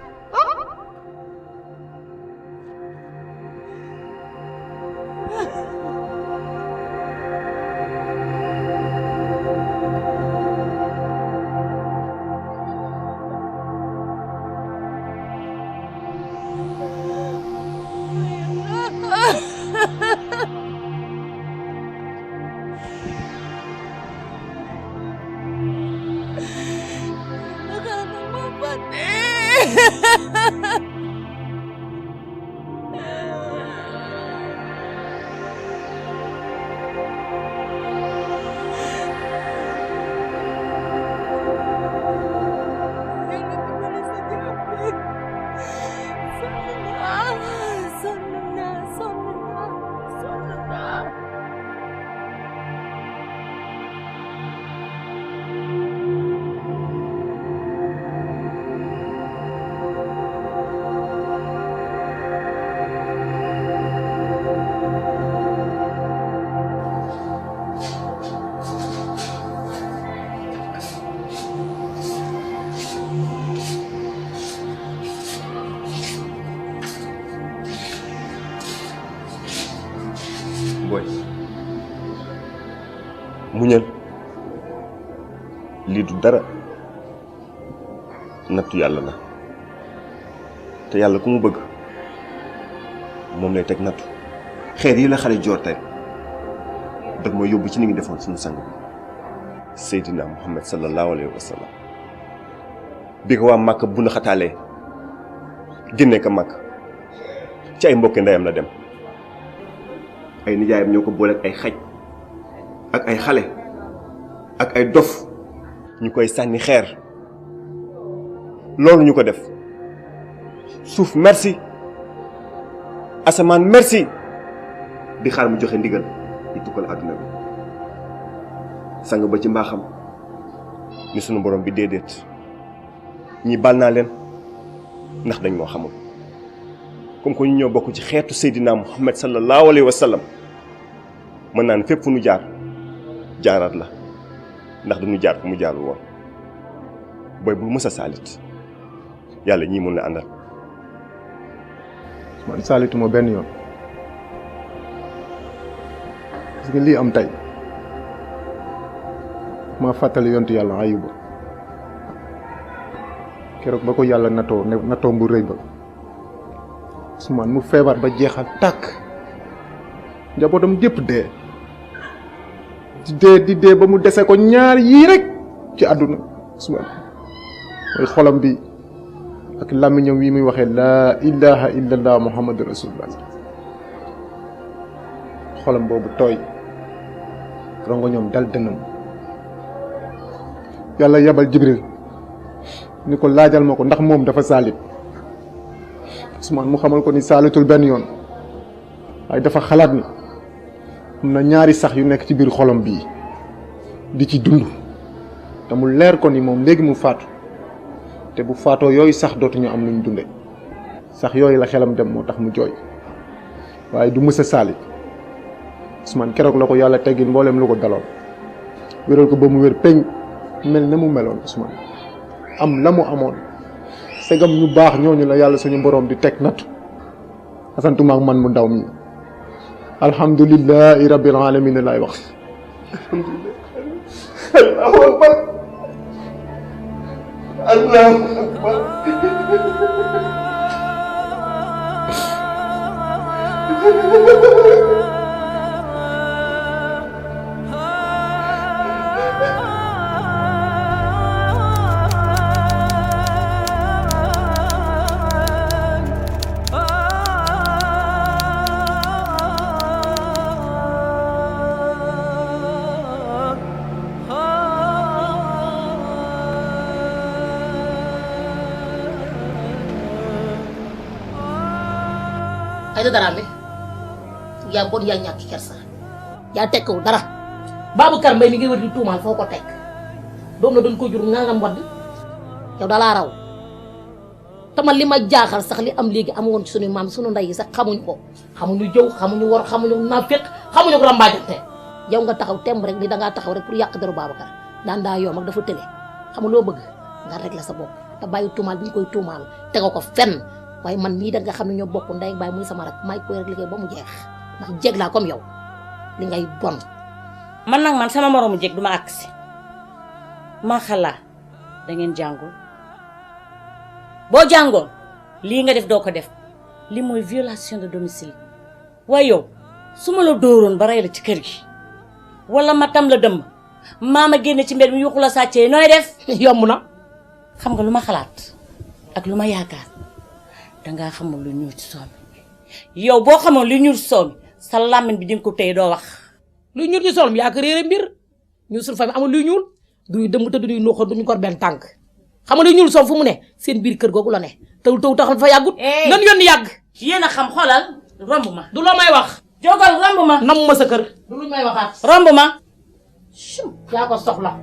boy muñal lii du dara nattu yàlla la te yàlla ku mu bëgg moom lay teg nattu xeer yi la xale joor tey daf ma yóbbu ci ni ngi defoon suñu sang bi Seydina Muhammad sallallahu alayhi wa sallam bi ko waa Màkk bu na xataalee génne ko Màkk ci ay mbokki ndeyam la dem ay nijaayam ñoo ko boole ak ay xaj ak ay xale ak ay dof ñu koy sànni xeer loolu ñu ko def suuf merci asamaan merci di xaar mu joxe ndigal di tukkal àdduna bi sang ba ci mbaaxam ni sunu borom bi déedéet ñi baal naa leen ndax dañ moo xamul comme que ñu ñoo bokk ci xeetu Seydina Muhammad sallallahu alayhi wa sallam mën naa ne fépp fu nu jaar jaaraat la ndax dañu jaar fu mu jaarul woon booy bul mës a saalit yàlla ñii mun la àndal. man saalituma benn yoon parce que lii am tey ma fàttali yontu yàlla Ayuba keroog ba ko yàlla natoo bu rëy ba Ousmane mu feebar ba jeexal tàkk njabootam gépp dee di dee ba mu dese ko ñaar yii rek ci àdduna Ousmane mooy xolam bi ak làmmiñam wi muy waxee laa ilaha illallah muhammadu rasulullah xolam boobu tooy rongo ñoom dal dënam yàlla yabal Jibril ni ko laajal ma ko ndax moom dafa saalit Ousmane mu xamal ko ni saalitul benn yoon waaye dafa xalaat ni am na ñaari sax yu nekk ci biir xolam bii di ci dund te mu leer ko ni moom léegi mu faatu te bu faatoo yooyu sax dootuñu am luñ dunde sax yooyu la xelam dem moo tax mu jooy waaye du mës a saalit Ousmane keroog la ko yàlla teggil mboolem lu ko daloon wéral ko ba mu wér peñ mel na mu meloon Ousmane am la mu amoon segam ñu baax ñooñu la yàlla suñu boroom di teg natt asantuma ak man mu ndaw mi alhamdulillahi rabbil alamin lay wax allahu akbar allahu akbar Aïda Dramé yaa bon yaa ñàkk kersa yaa tekkiwul dara Babacar Mbaye mi ngi wër di tuumaal foo ko teg doom na doon ko jur nga ngam wadd yow dalaa raw te man li ma jaaxal sax li am léegi am woon ci suñu maam suñu ndey yi sax xamuñ ko xamuñu jëw xamuñu wor xamuñu naaféq xamuñu ko rambaajante yow nga taxaw temb rek ni dangaa taxaw rek pour yàq deru Babacar daan daa yoom ak dafa tële xamul loo bëgg nga régler sa bopp te bàyyi tuumaal bi ñu koy tuumaal tegoo ko fenn waaye man nii da nga xam ne ñoo bokk ndey ak baay muy sama rak may koy rek liggéey ba mu jeex ndax jeeg laa comme yow li ngay bon. man nag man sama moroomu jeeg du ma agsi ma xalaa da ngeen jàngul boo jàngoon lii nga def doo ko def li mooy violation de domicile waaye yow su ma la dóoroon ba rey la ci kër gi wala ma tam la dëmm maama génne ci mbedd mi yuuxu la sàccee nooy def. yomb na. xam nga lu ma xalaat ak lu ma yaakaar dangaa xamul lu ñuul ci soom yow boo xamoon lu ñuul ci soom sa làmmiñ bi dinga ko téye doo wax. lu ñuul ci soom yaa ko réere mbir ñu suñu famille amul luy ñuul duñu dëmm te duñu nuuxoon duñu gor benn tànk xam nga luy ñuul soom fu mu ne seen biir kër googu la ne taw taxal fa yàggut. nan yónni yàgg. yéen a xam xoolal romb ma. du loo may wax. jógal romb ma. nam ma sa kër. du luñ may waxaat. romb ma. yaa ko soxla.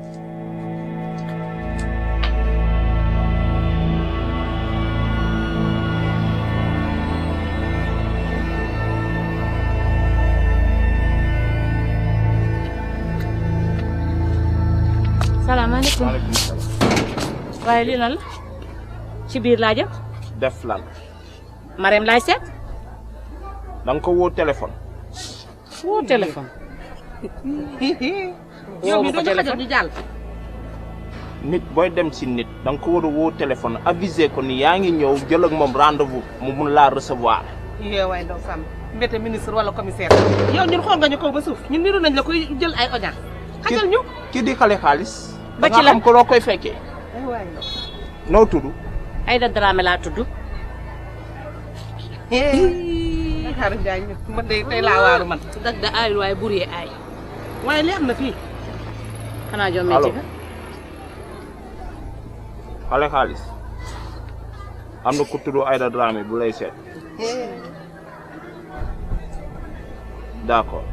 salaamaaleykum. waaye lii lan la ci biir laa jëm. def lan. Marème laay seet. da nga ko woo téléphone. woo téléphone. yow mi doo xajal di jàll. nit booy dem si nit da nga ko war a woo téléphone aviser ko ni yaa ngi ñëw jël ak moom rendez-vous mu mun laa recevoir. yow waay ndaw Samb mbete ministre wala commissaire. yow ñun xool nga ñu kaw ba suuf ñun niru nañ la koy jël ay audience. xajal ñu. ki di xale xaalis. ba ci la xam ko loo koy fekkee. waay noo tudd. Aïda Dramé laa tudd. xaar Ndiaye man de tey laa waaru man. dag da aayul waaye bur yee aay. waaye li am na fii. xanaa jom métti nga. xale xaalis am na ku tudd Aïda Dramé bu lay seet. d'accord.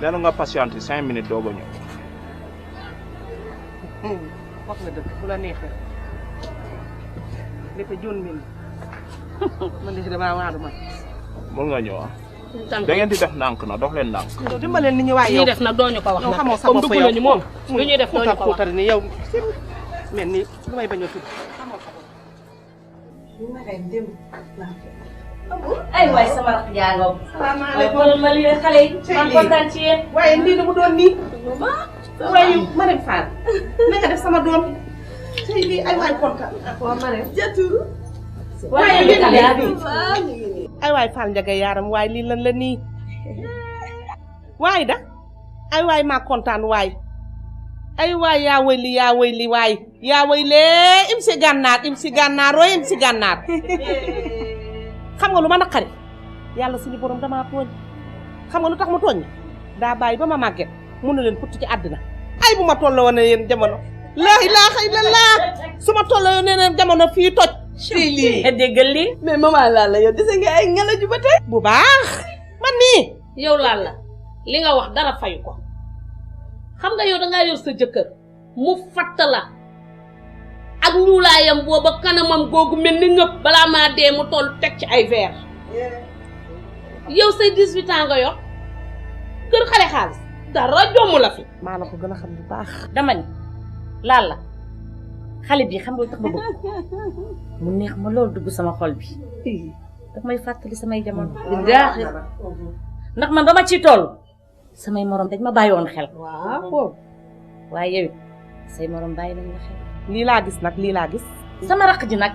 nee na nga patiente 5 minutes doog a ñëw. wax nga dëgg bu la neexee. lépp joon mel man de damaa waaru man. mën nga ñëw ah. da ngeen di def ndànk na dox leen ndànk. dimbaleen ni ñu waay yow ñuy def nag doo ñu ko wax yow nag xamoo sa comme bopp dugg yow nañu moom lu ñuy def doo ñu ko wax xuutar ni yow mel ni lu may bañ a tudd. ay waay sama rakk jàngoo. salaamaaleykum waaye ma lii xale yi. man kontaan ci yéen. waaye lii la mu doon nii. waaye Marème Fall. naka def sama doom. tey lii ay waay kontaan. waaw Marème. jatu. waaye lii la ay waay Fall Ndiaga yaaram waaye lii lan la nii. waaye da ay waay maa kontaan waay. ay waay yaa way li waay yaa way lee im si gànnaar rooy im si gànnaar xam nga lu ma naqari yàlla suñu borom damaa tooñ xam nga lu tax mu tooñ daa bàyyi ba ma màgget mënu leen putt ci àddina ay bu ma tolloo woon yéen jamono laa ilaaha illallah su ma tolloo woon yéen jamono fii toj fii lii déggal lii mais maman Lalla yow dese nga ay ngelaju ba tey bu baax man nii yow Lalla li nga wax dara fayu ko xam nga yow dangaa yor sa jëkkër mu fatt la ak ñuulaayam booba kanamam googu mel ni ngëpp balaa maa dee mu toll teg ci ay verre yow say 18 ans nga yor kër xale xaalis dara jomm la fi maa la ko gën a xam bu baax dama ni Lalla xale bi xam nga tax ma bëgg mu neex ma loolu dugg sama xol bi daf may fàttali samay jamono billaahi ndax man ba ma ciy toll samay morom dañ ma bàyyi woon xel waaw waaye yow it say morom bàyyi nañ la xel lii laa gis nag lii laa gis sama raq ji nag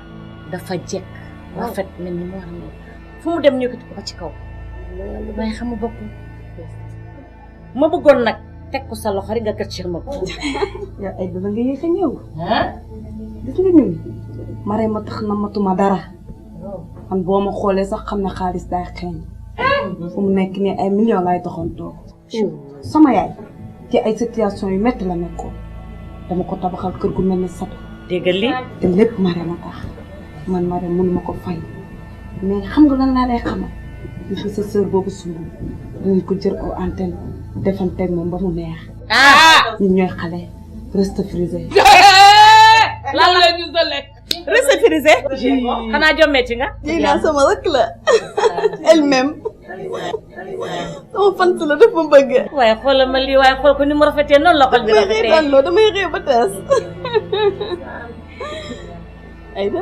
dafa jekk rafet mel ni mu war a mel fu mu dem ñëkkati ko ba ci kaw waaye xam nga bopp ma bëggoon nag teg ko sa loxo rek nga kër ma ko yow ay dama nga yéex a ñëw gis nga ñun mare ma tax na matuma dara man boo ma xoolee sax xam ne xaalis day xeeñ fu mu nekk nii ay millions lay doxantoo sama yaay ci ay situation yu métti la nekkoon dama ko tabaxal kër gu mel ni sato déggal li te lépp mare ma tax man mare mënuma ko fay mais xam nga lan laa lay xamal li fi sa sœur boobu sumb dinañ ko jël aw antenne defanteeg moom ba mu neex ñun ñooy xale reste frisé lan la ñu sa lekk reste frisé xanaa jommee ci nga jéeg naa sama rëkk la elle-même sama fant la daf ma bëgg waaye xoolal ma lii waaye xool ko ni mu rafetee noonu la xol bi rafetee damay réew ba tas Aïda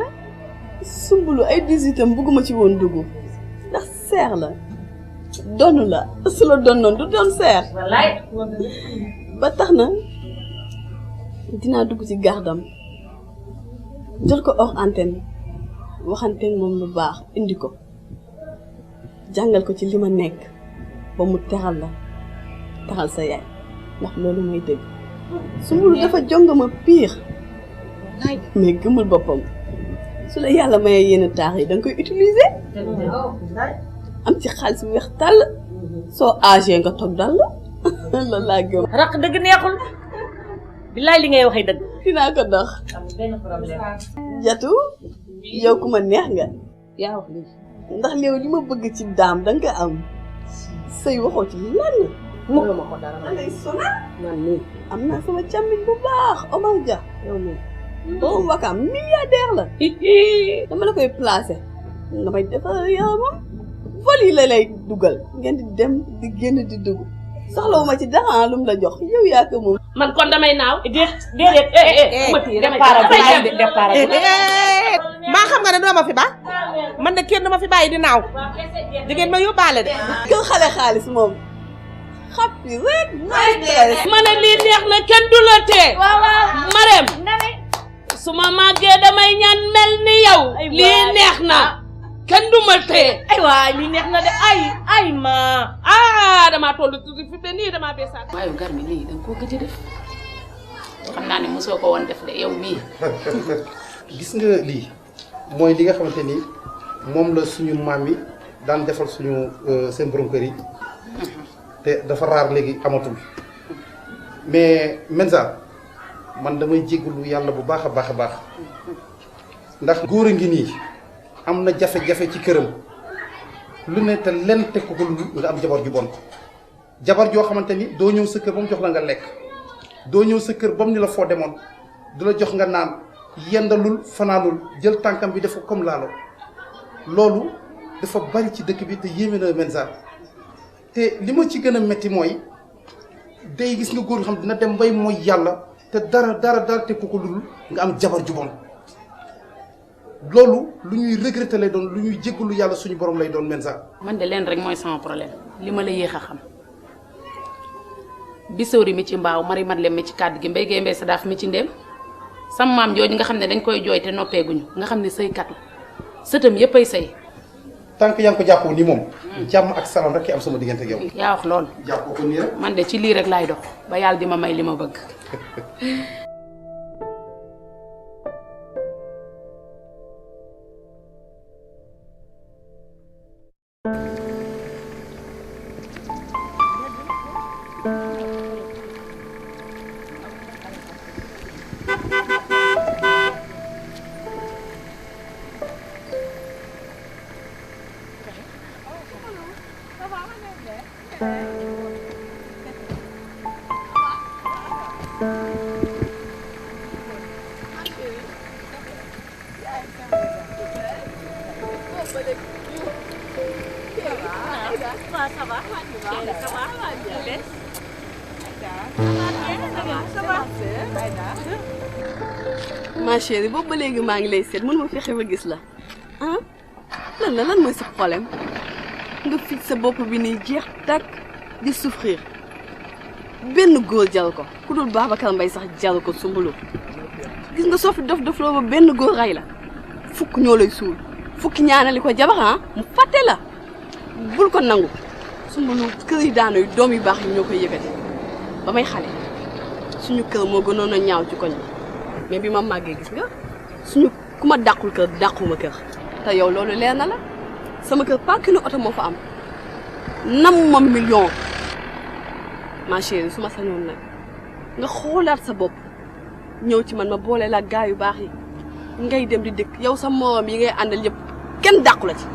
Sumbulu ay 18 am bëgguma ci woon dugg ndax seer la donn la su la donnoon du doon seer wallaay ba tax na dinaa dugg ci gardam jël ko hors antenne waxante moom lu baax indi ko jàngal ko ci li ma nekk ba mu teral la teral sa yaay ndax loolu mooy dëgg Sumbulu dafa jongama pire mais gëmul boppam su la yàlla mayee yenn taax yi da nga koy utiliser am ci xaalis bu weex tàll soo âgé nga toog dal la loolu laa gëm raq dëgg neexul billaay li ngay waxee dëgg dinaa ko dox benn problème Jatu yow ku ma neex nga yaa wax lii ndax léew li ma bëgg ci daam danga ko am sëy waxoo ci lan mënu ma ko dara lay sonal man nii am naa sama càmmiñ bu baax Omar Dia yow nii boobu wakaam milliardaire la dama la koy placé nga may defal yaramam vol yi la lay dugal ngeen di dem di génn di dugg soxlawu ma ci dara lu mu la jox yow yaa ko moom man kon damay naaw déedéet départ maa xam nga ne doo ma fi ba man de kenn du ma fi bàyyi di naaw di ngeen ma yóbbaale de kër xale xaalis moom xappi rek ma ne lii neex na kenn du la tee Marème su ma màggee damay ñaan mel ni yow lii neex na kenn du ma tee ay waay lii neex na de ay ma damaa toll tuuti fi mu ne nii damaa beesaat waaye Garmi lii danga koo gëj a def xam naa ne mosoo ko woon def de yow mii gis nga lii mooy li nga xamante ni moom la suñu maam yi daan defal suñu seen borom kër yi te dafa raar léegi amatul mais Menza man damay jéggalu yàlla bu baax a baax a baax ndax góor a ngi nii am na jafe-jafe ci këram lu ne te len te ko lu nga am jabar ju bon jabar joo xamante ni doo ñëw sa kër ba mu jox la nga lekk doo ñëw sa kër ba mu ni la foo demoon du la jox nga naan yendalul fanaanul jël tànkam bi def ko comme laalo loolu dafa bari ci dëkk bi te yéeme na Menza te li ma ci gën a metti mooy day gis nga góor xam dina dem bay mooy yàlla te dara te ko lu nga am jabar ju bon loolu lu ñuy regretter lay doon lu ñuy jéggalu yàlla suñu borom lay doon Menza. man de leen rek mooy sama problème li ma la yéex a xam bisawri mi ci mbaaw mari mat lem mi ci kàddu gi mbéy gee mbéy sa daaf mi ci ndéem sama maam jooju nga xam ne dañ koy jooy te noppeeguñu nga xam ne sëykat la sëtam yépp ay sëy tant que yaa ngi ko jàppoo nii moom. jàmm ak salaam rek am sama diggante ak yow. yaa wax loolu. jàppoo ko nii rek. man de ci lii rek laay dox ba yàlla di ma may li ma bëgg. ma chérie boobu ba léegi maa ngi lay seet mënuma fexe ba gis la ah lan mooy sa problème nga fij sa bopp bi nii jeex takk di souffrir benn góor jal ko ku dul Babacar Mbaye sax jal ko Soumboulou gis nga soo fi dof loo ba benn góor rey la fukk ñoo lay suul fukki ñaanali ko jabar mu fàtte la bul ko nangu Soumboulou kër yi daano yu doom yu baax yi ñoo koy yëkkati ba may xale suñu kër moo gënoon a ñaaw ci koñ bi mais bi ma màggee gis nga suñu ku ma dàqul kër dàquma kër te yow loolu leer na la sama kër parking oto moo fa am namuma million ma chérie su ma sañoon nag nga xoolaat sa bopp ñëw ci man ma boole la gaa yu baax yi ngay dem di dëkk yow sa morom yi ngay àndal yëpp kenn dàqu la ci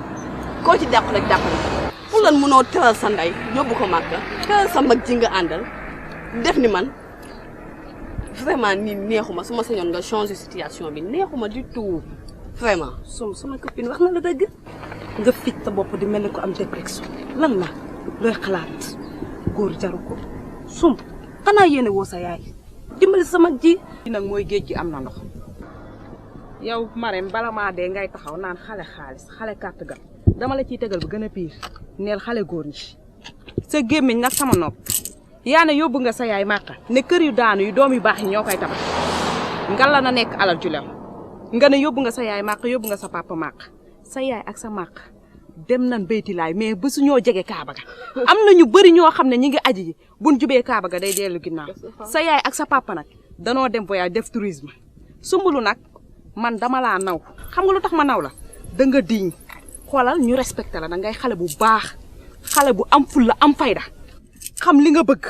koo ci dàqu rek dàqu la pour lan mënoo teral sa ndey yóbbu ko màkka teral sa mag ji nga àndal def ni man vraiment nii neexuma su ma sañoon nga changer situation bi neexuma du tout vraiment. sama copine wax na la dëgg nga fit sa bopp di mel ni ko am dépression lan la looy xalaat góor jaru ko xanaa yéene woo sa yaay dimbali sa mag ji. nag mooy géej gi am na ndox yow Marème bala maa dee ngay taxaw naan xale xaalis xale carte ga dama la ciy tegal bu gën a pire neel xale góor ñi sa gémmiñ nag sama nopp yaa ne yóbbu nga sa yaay màkka ne kër yu daanu yu doom yu baax yi ñoo koy tabax ngalla na nekk alal ju lew nga ne yóbbu nga sa yaay màkk yóbbu nga sa papa màkk sa yaay ak sa màkk dem nan béyti laay mais ba su ñoo jege Kaaba ga am na ñu bëri ñoo xam ne ñi ngi aji ji buñ jubee Kaaba ga day dellu ginnaaw sa yaay ak sa papa nag danoo dem voyage def tourisme Soumboulou nag man dama laa naw xam nga lu tax ma naw la da nga diñ xoolal ñu respecté la da ngay xale bu baax xale bu am fulla am fayda xam li nga bëgg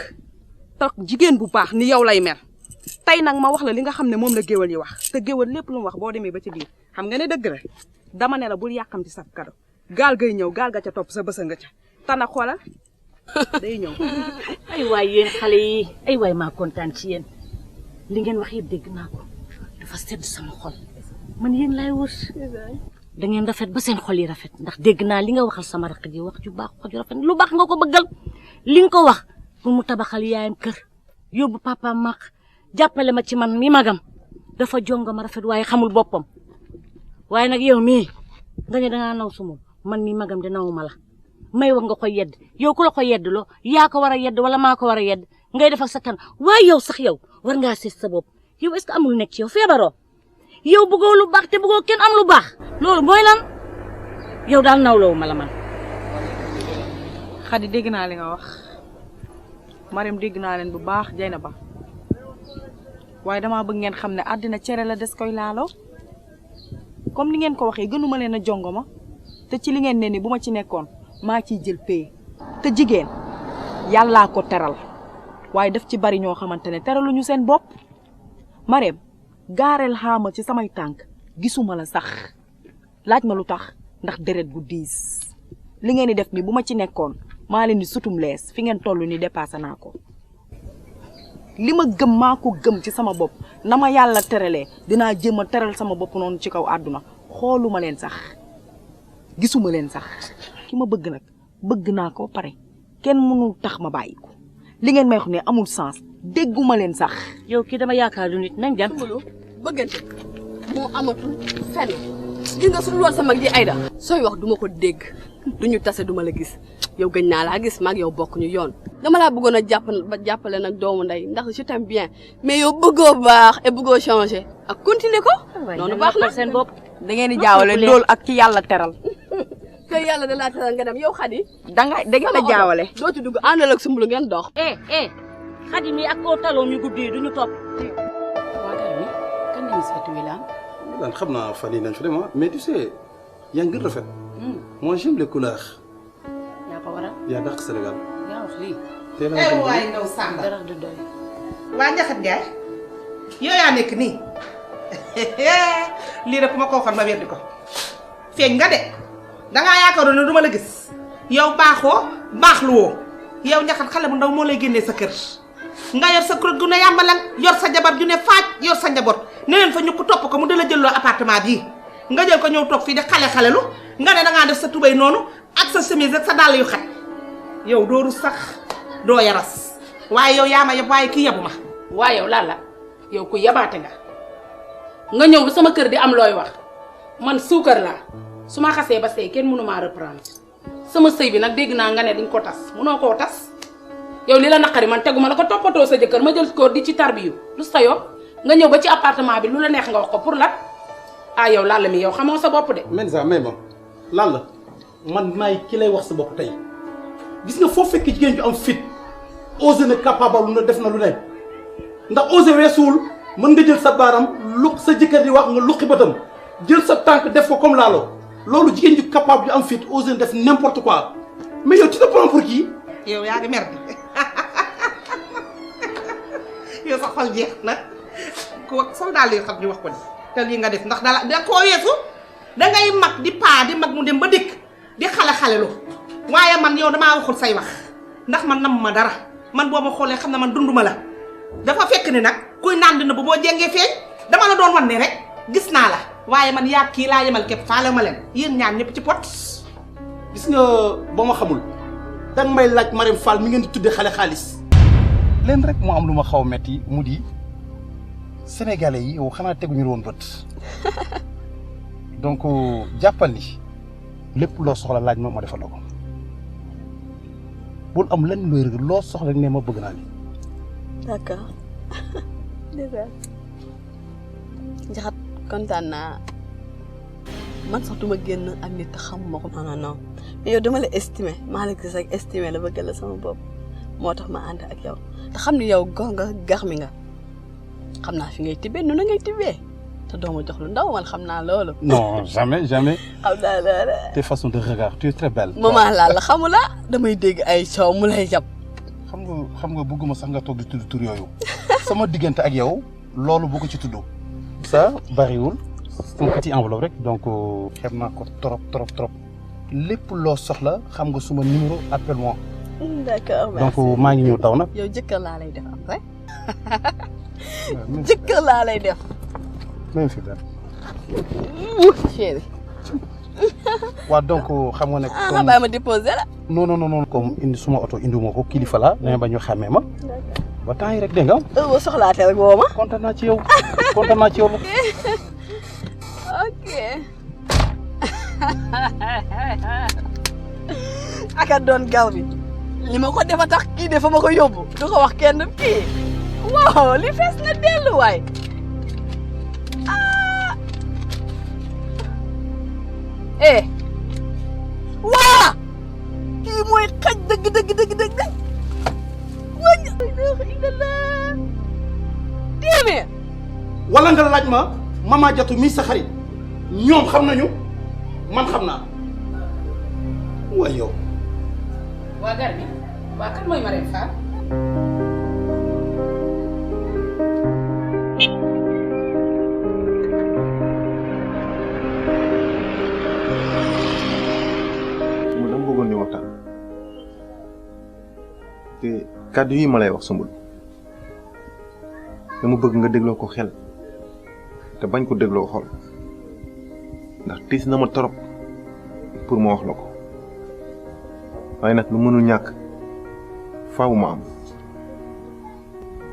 tax jigéen bu baax ni yow lay mel tey nag ma wax la li nga xam ne moom la géwal yi wax te géwal lépp lu mu wax boo demee ba ci biir xam nga ne dëgg la dama ne la bul yàkkamti sa kado gaal gay ñëw gaal ga ca topp sa bësa nga ca te nag xoolal day ñëw. ay waay yéen xale yi ay waay maa kontaan ci yéen li ngeen wax yëpp dégg naa ko dafa sedd sama xol man yéen laay wër da ngeen rafet ba seen xol yi rafet ndax dégg naa li nga waxal sama rakk ji wax ju baax wax ju rafet lu baax nga ko bëggal li nga ko wax pour mu tabaxal yaayam kër yóbbu papa maq jàppale ma ci man mi magam dafa jonga ma rafet waaye xamul boppam waaye nag yow mii nga ne dangaa naw sumul man mi magam de nawuma la may wax nga koy yedd yow ku la ko yedd loo yaa ko war a yedd wala maa ko war a yedd ngay def ak sa kan waaye yow sax yow war ngaa seet sa bopp yow est-ce que amul nekk ci yow feebaroo yow bëggoo lu baax te bëggoo kenn am lu baax loolu mooy lan yow daal nawloo ma la man. Xadi dégg naa li nga wax Marème dégg naa leen bu baax Dieynaba waaye damaa bëgg ngeen xam ne àddina cere la des koy laaloo comme ni ngeen ko waxee gënuma leen a jongoma te ci li ngeen ne ni bu ma ci nekkoon maa ciy jël pay te jigéen yàllaa ko teral waaye daf ci bari ñoo xamante ne teraluñu seen bopp Marème gaareel xaama ci samay tànk gisuma la sax laaj ma lu tax ndax deret bu diis li ngeen di def ni bu ma ci nekkoon maa leen di sutum lees fi ngeen toll ni dépassé naa ko li ma gëm maa ko gëm ci sama bopp na ma yàlla teralee dinaa jéem a teral sama bopp noonu ci kaw àdduna xooluma leen sax gisuma leen sax ki ma bëgg nag bëgg naa ko pare kenn mënul tax ma bàyyi ko li ngeen may wax ne amul sens dégguma leen sax. yow kii dama yaakaar du nit nañ dem. bëggante moo amatul fenn gis nga suñu lool sa mag ji Aïda sooy wax duma ko dégg duñu tase duma la gis yow gëj naa laa gis maag yow bokk ñu yoon dama laa bëggoon a jàppale nag doomu ndey ndax je t'aime bien mais yow bëggoo baax et bëggoo changer ak continuer ko noonu baax na seen bopp da ngeen di jaawale loolu ak ki yàlla teral te yàlla da laa teral nga dem yow Xadi. da ngeen a jaawale. doo ci dugg àndal ak Sumbulu ngeen dox. Xadi mi ak koo taloo ñu guddi duñu topp. waa kay mi kan lañu seeti Wilane. Wilane xam naa fan yii nañ fa dem mais tu sais yaa ngi gën rafet. moi j'aime les couleurs. yaa ko waral. yaa dàq Sénégal. yaa wax lii. teel a dem waay ndaw Samba dara du doy. waa Njaxat Njaay yow yaa nekk nii lii rek ku ma ko waxoon ma weddi ko feeñ nga de dangaa yaakaaroon ne du ma la gis yow baaxoo baaxluwoo yow Njaxat xale bu ndaw moo lay génnee sa kër nga yor sa kër gu ne yàmbalang yor sa jabar ju ne faaj yor sa njaboot ne leen fa ñu ko topp ko mu dala jëlloo appartement bii nga jël ko ñëw toog fii di xale-xalelu nga ne dangaa def sa tubéy noonu ak sa chemise ak sa dàll yu xat yow dooru sax doo yaras waaye yow yaa ma yeb waaye kii yebu ma waaye yow lan la yow ku yabaate nga ñëw ba sama kër di am looy wax man suukar laa su ma xasee ba sey kenn mënu maa reprendre sama sëy bi nag dégg naa nga ne dañ ko tas mënoo koo tas yow li la naqari man teguma la ko toppatoo sa jëkkër ma jël ko di ci tarbiyu lu sa yoon nga ñëw ba ci appartement bi lu la neex nga wax ko pour lan ah yow lan la mi yow xamoo sa bopp de. Menza may ma lan la man maay ki lay wax sa bopp tey gis nga foo fekk jigéen ju am fit osé na capable lu na def na lu ne ndax osé weesuwul mën nga jël sa baaram lu sa jëkkër di wax nga luqi bëtam jël sa tànk def ko comme laalo loolu jigéen ju capable ju am fit osé na def n'importe quoi mais yow tu te prends pour qui. yow yaa ngi mer yow sa xol jeex na ku wax sol daal li xam ñu wax ko ni te lii nga def ndax da koo weesu dangay mag di paa di mag mu dem ba dikk di xale-xale lu waaye man yow damaa waxul say wax ndax man nam ma dara man boo ma xoolee xam ne man dunduma la dafa fekk ni nag kuy naan dina bu boo jengee feeñ dama la doon wan ne rek gis naa la waaye man yaa kii laa yemal képp faale ma leen yéen ñaan ñëpp ci pot. gis nga ba ma xamul danga may laaj Marème Fall mi ngeen di tuddee xale xaalis leen rek moo am lu ma xaw a metti mu di sénégalais yi yow xanaa teguñu woon bët donc jàppal ni lépp loo soxla laaj ma defal la ko bul am lenn looy rëg loo soxla ne ma bëgg naa ni d'accord déjà Njaxat kontaan naa man sax duma génn ak nit te xamuma ko non mais yow dama la estimé maa la gis ak estimé la bëgg la sama bopp moo tax ma ànd ak yow te xam ni yow gox nga gax mi nga xam naa fi ngay tibbee noonu ngay tibbee te doo ma jox lu ndaw man xam naa loolu. non jamais jamais. xam naa loolu. tes façons de regard tu es très belle. maman laa la xamula damay dégg ay coow mu lay jàpp. xam nga bëgguma sax nga toog di tudd tur yooyu sama diggante ak yow loolu boo ko ci tudd ça bariwul un petit enveloppe rek donc xeeb naa ko trop lépp loo soxla xam nga suma numéro appelle-moi. d'accord merci donc maa ngi ñëw daw nag. yow jëkkër laa lay def am rek jëkkër laa lay def. même fi daal. chéri. waaw donc xam nga ne. ah bàyyi ma déposé la. non comme indi suma oto indiwuma ko kilifa la dama ba ñu xàmmee ma. ba temps yi rek dégg nga. boo soxlaatee rek woo ma. kontaan naa ci yow kontaan naa ci yow. ok. aka doon gaaw bi li ma ko defa tax kii de fa ma ko yóbbu du ko wax kenn kii waaw li fees na dellu waay. waa kii mooy xaj dëgg wañ téeméer wala nga laaj ma mama Jatu mi sa xarit ñoom xam nañu man xam naa waay yow. waa gar bi waa kan mooy Marème Fall. bëggoon ñu waxtaan te kàddu yi ma lay wax Sombul dama bëgg nga dégloo ko xel te bañ ko dégloo xol ndax tiis na ma torop pour ma wax la ko waaye nag lu mënul ñàkk faaw ma am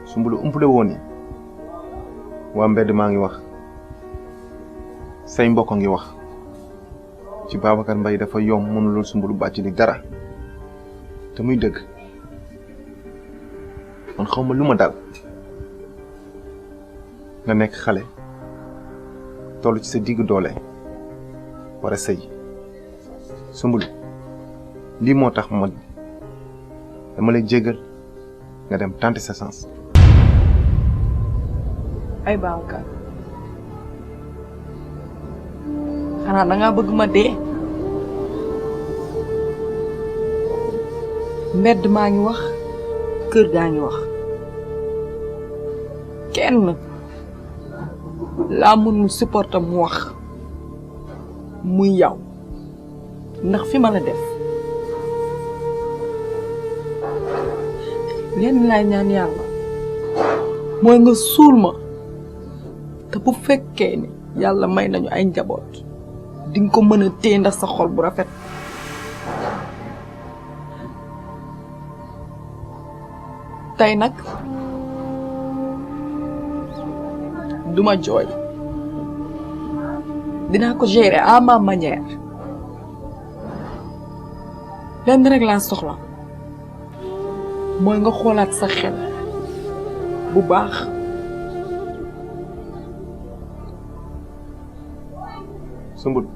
Sombul umpule woon ni waa mbedd maa ngi wax say mbokk ngi wax ci Babacar Mbaye dafa yomb mënulul Sombulu bàcc li dara te muy dëgg man xawma lu ma dal nga nekk xale toll ci sa digg doole war a sëy Soumboulou lii moo tax ma dama lay jéggal nga dem tenter sa sens. ay Babacar xanaa dangaa bëgg ma dee. mbedd maa ngi wax kër gaa ngi wax kenn laa mënul supporter mu wax muy yow ndax fi ma la def leen laay ñaan yàlla mooy nga suul ma te bu fekkee ne yàlla may nañu ay njaboot di nga ko mën a téye ndax sa xol bu rafet. tey nag duma jooy dinaa ko gérer à ma manière lenn rek laa soxla mooy nga xoolaat sa xel bu baax. Soumboulou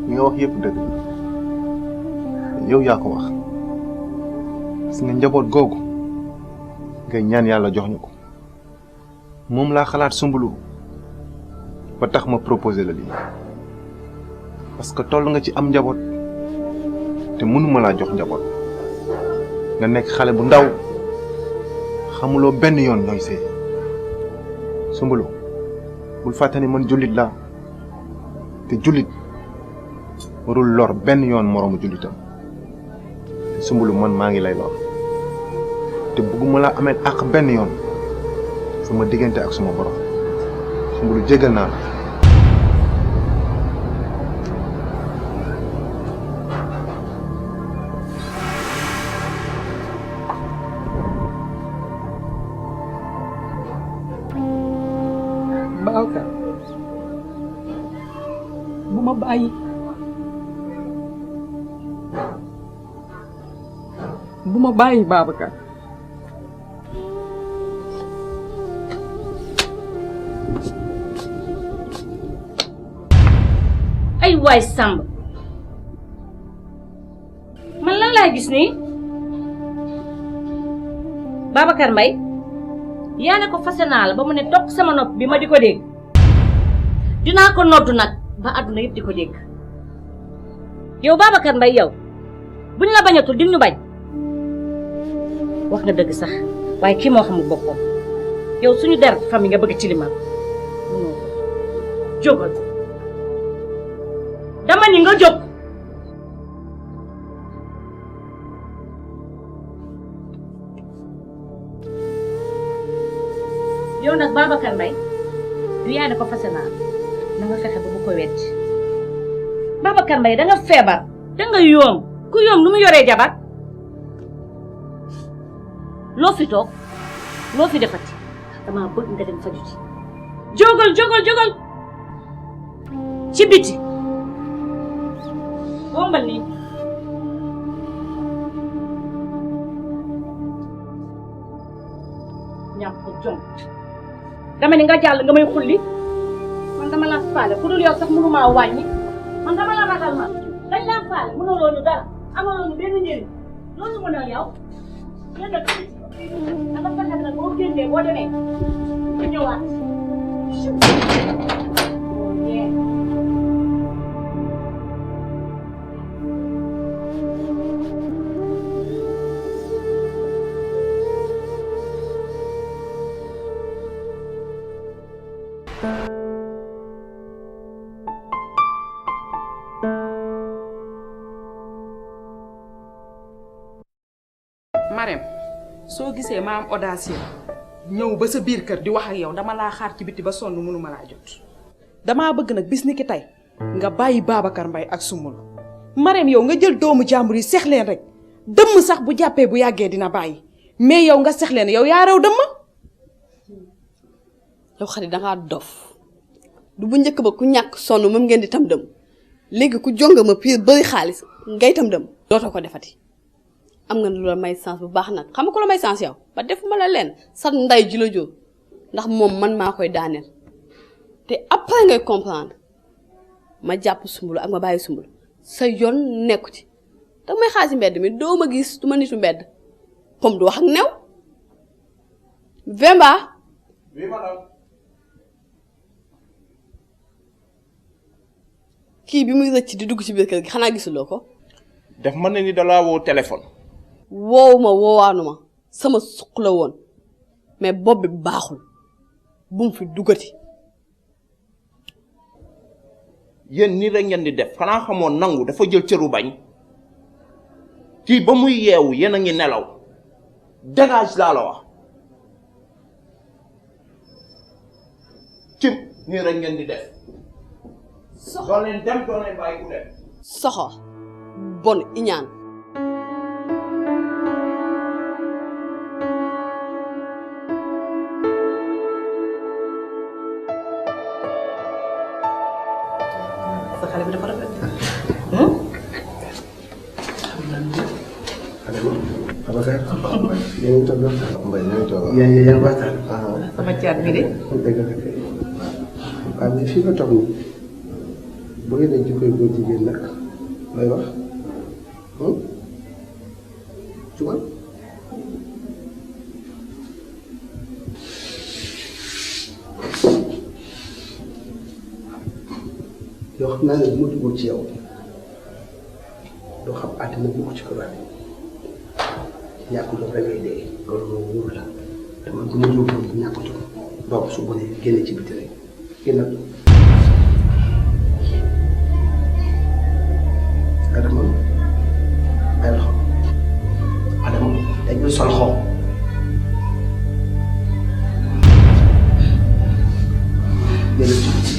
li nga wax yëpp dëgg yow yaa ko wax gis nga njaboot googu ngay ñaan yàlla jox ñu ko moom laa xalaat Soumboulou ba tax ma proposé la lii parce que toll nga ci am njaboot te mënuma laa jox njaboot nga nekk xale bu ndaw xamuloo benn yoon nooy sëy Soumboulou bul fàtte ni man jullit laa te jullit warul lor benn yoon moroomu jullitam te Soumboulou man maa ngi lay lor te bëgguma laa amee àq benn yoon sama diggante ak suma borom Soumboulou jégal naa la. Babacar bu ma bàyyi Babacar. ay waay Samb man lan laa gis nii Babacar Mbaye yaa ne ko fase naa la ba mu ne toog sama nopp bi ma di ko dégg dinaa ko noddu nag ba àdduna yëpp di ko dégg yow Babacar Mbaye yow buñ la bañatul di ñu bañ wax nga dëgg sax waaye kii moo xamul boppam yow suñu der famille nga bëgg tilimal jógal dama ni nga jóg yow nag Babacar Mbaye du yaa ne ko fase naa na nga fexe ba bu ko wetti Babacar Mbaye da nga feebar da nga yoom ku yoom nu mu yoree jabar loo fi toog loo fi defati dama bëgg nga dem faju ci jógal ci biti bombal nii ñàkk ko jom dama ni nga jàll nga may xulli man dama la faale ku dul yow sax mënumaa wàññi man dama la ragal ma dañ laa faale mënuloo ñu dara amaloo ñu benn njëriñ loolu mën a yow yéen a dama fexe nag boo génnee boo demee nga ñëwaat Marème soo gisee ma am audace ñëw ba sa biir kër di wax ak yow dama laa xaar ci biti ba sonn mënuma laa jot damaa bëgg nag bis ni ki tey nga bàyyi Babacar Mbaye ak Soumboulou Marème yow nga jël doomu jàmbur yi seex leen rek dëmm sax bu jàppee bu yàggee dina bàyyi mais yow nga seex leen yow yaa rew dëmm. yow xarit dangaa dof du bu njëkk ba ku ñàkk sonn moom ngeen di tam dëm léegi ku jonga ma piir bëri xaalis ngay tam dëm dootoo ko defati am nga lu la may sens bu baax nag xam nga ko la may sens yow ba defuma la leen sa nday ji la jóor ndax moom man maa koy daaneel te après ngay comprendre ma jàpp Sumbulu ak ma bàyyi Sumbulu sa yoon nekku ci da may xaar si mbedd mi doo ma gis du ma nitu mbedd comme du wax ak new Vemba kii bi muy rëcc di dugg ci biir kër gi xanaa gisuloo ko def ma ne ni dalaa woo téléphone woowu ma woowaanu ma sama suq la woon mais bopp bi baaxul bu mu fi duggati yéen nii rek ngeen di def xanaa xamoon nangu dafa jël cëru bañ kii ba muy yeewu yéen a ngi nelaw dégage laa la wax cim nii rek ngeen di def doo leen dem doo leen bàyyi ku dem soxor bon iñaan sa xale bi dafa rafet. Abakar. yaa ngi toog Mbaye yaa ngi toog. yaa ngi waxtaan. sama caat bi de. dëgg la kay. waaw mais fii nga toog nii boo yéene jikkoy góor jigéen nag looy wax. Jugal. yoo xam naa ne bu ma duggoo ci yow doo xam àddina bu ko ci kër ñàkk jom rek ngay dee loolu moom wóor la te man bu ma jógoon ñàkk jom boobu su bonee génne ci biti rek génnal Adama ay loxo Adama dañuy sol xoo génn ci biti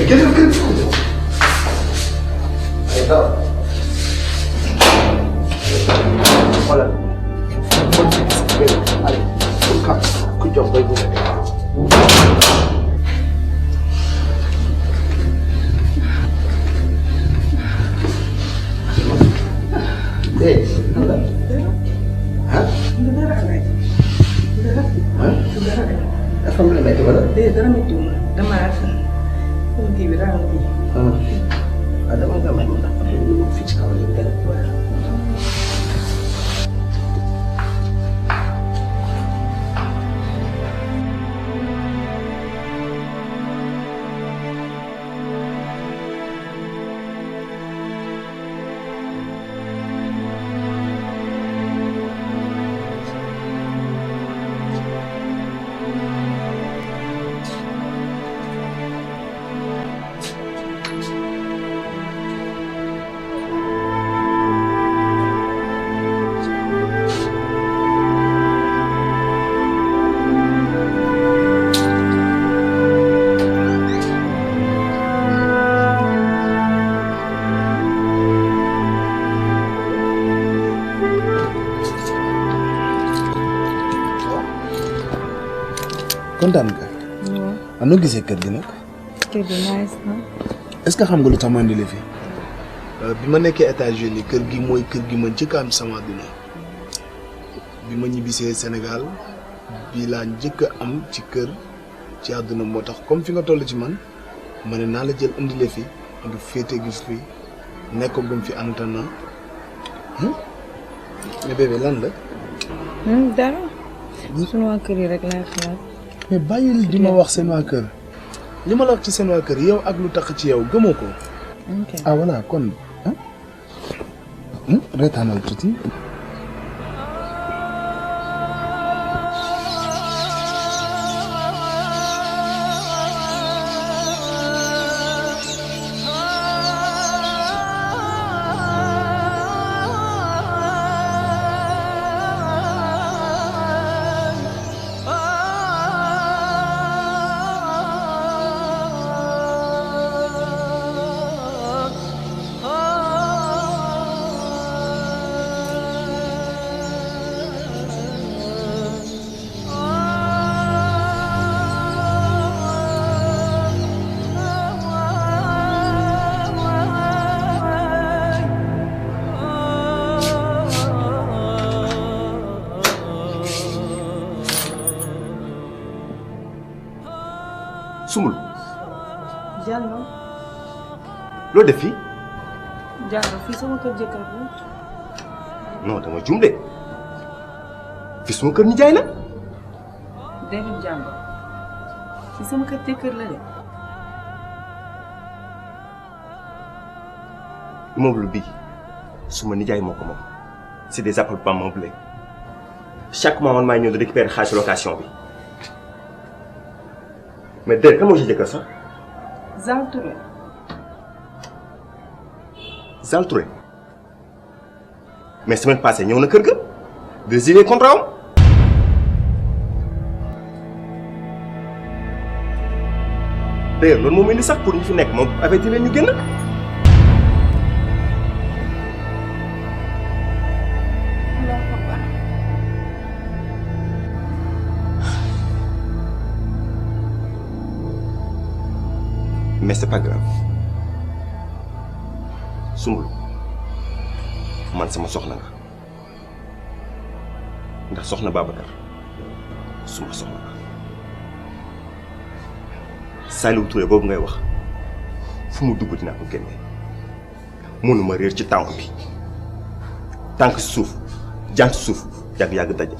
génnal kër gi ay daw xoolal allez pour xam ku jox bay bu dafa mën a métti wala. dara méttiwul damaa kii bi daal kii. ah dama nga may ma ndax fii ci kaw la ñu kontaan nga. waaw. noo gisee kër gi nag. kër gi nice na. est-ce que xam nga lu tax ma indi la fi. bi ma nekkee États-Unis kër gi mooy kër gi ma njëkk a am sama àdduna bi ma ñibbisee Sénégal bii laa njëkk a am ci kër ci àdduna moo tax comme fi nga toll ci man ma ne naa la jël indi la fi nga féete gis fi nekk gum fi en attendant mais bébé lan la. dara. sunu waa kër yi rek laay xalaat. mais bàyyil di ma wax seen waa kër li ma la wax ci seen waa kër yow ak lu tax ci yow gëmoo ko. ah voilà kon reetaanal tuuti. Sumbul Diallo. loo def fii. Diallo fii sama kër jëkkër bi. non dama jum de fii suma kër nijaay la. David Diallo fii sama kër jëkkër la de. immeuble bi suma nijaay moo ko moom c'est des appartements meublés chaque mois man maay ñëw di récupérer xaalis location bi mais déedéet kan moo ci jëkkër sax. Zal Touré. Zal Touré mais semaine passée ñëw na kër ga de signer contrat am. d'ailleurs loolu moom indi sax pour ñu fi nekk moom avertir leen ñu génn. mais c'est pas grave Soumboulou man sama soxna nga ndax soxna Babacar suma soxna nga Saliou Touré boobu ngay wax fu mu dugg dinaa ko génne mënuma réer ci tànk bi tànk suuf jant suuf yàgg-yàgg daje.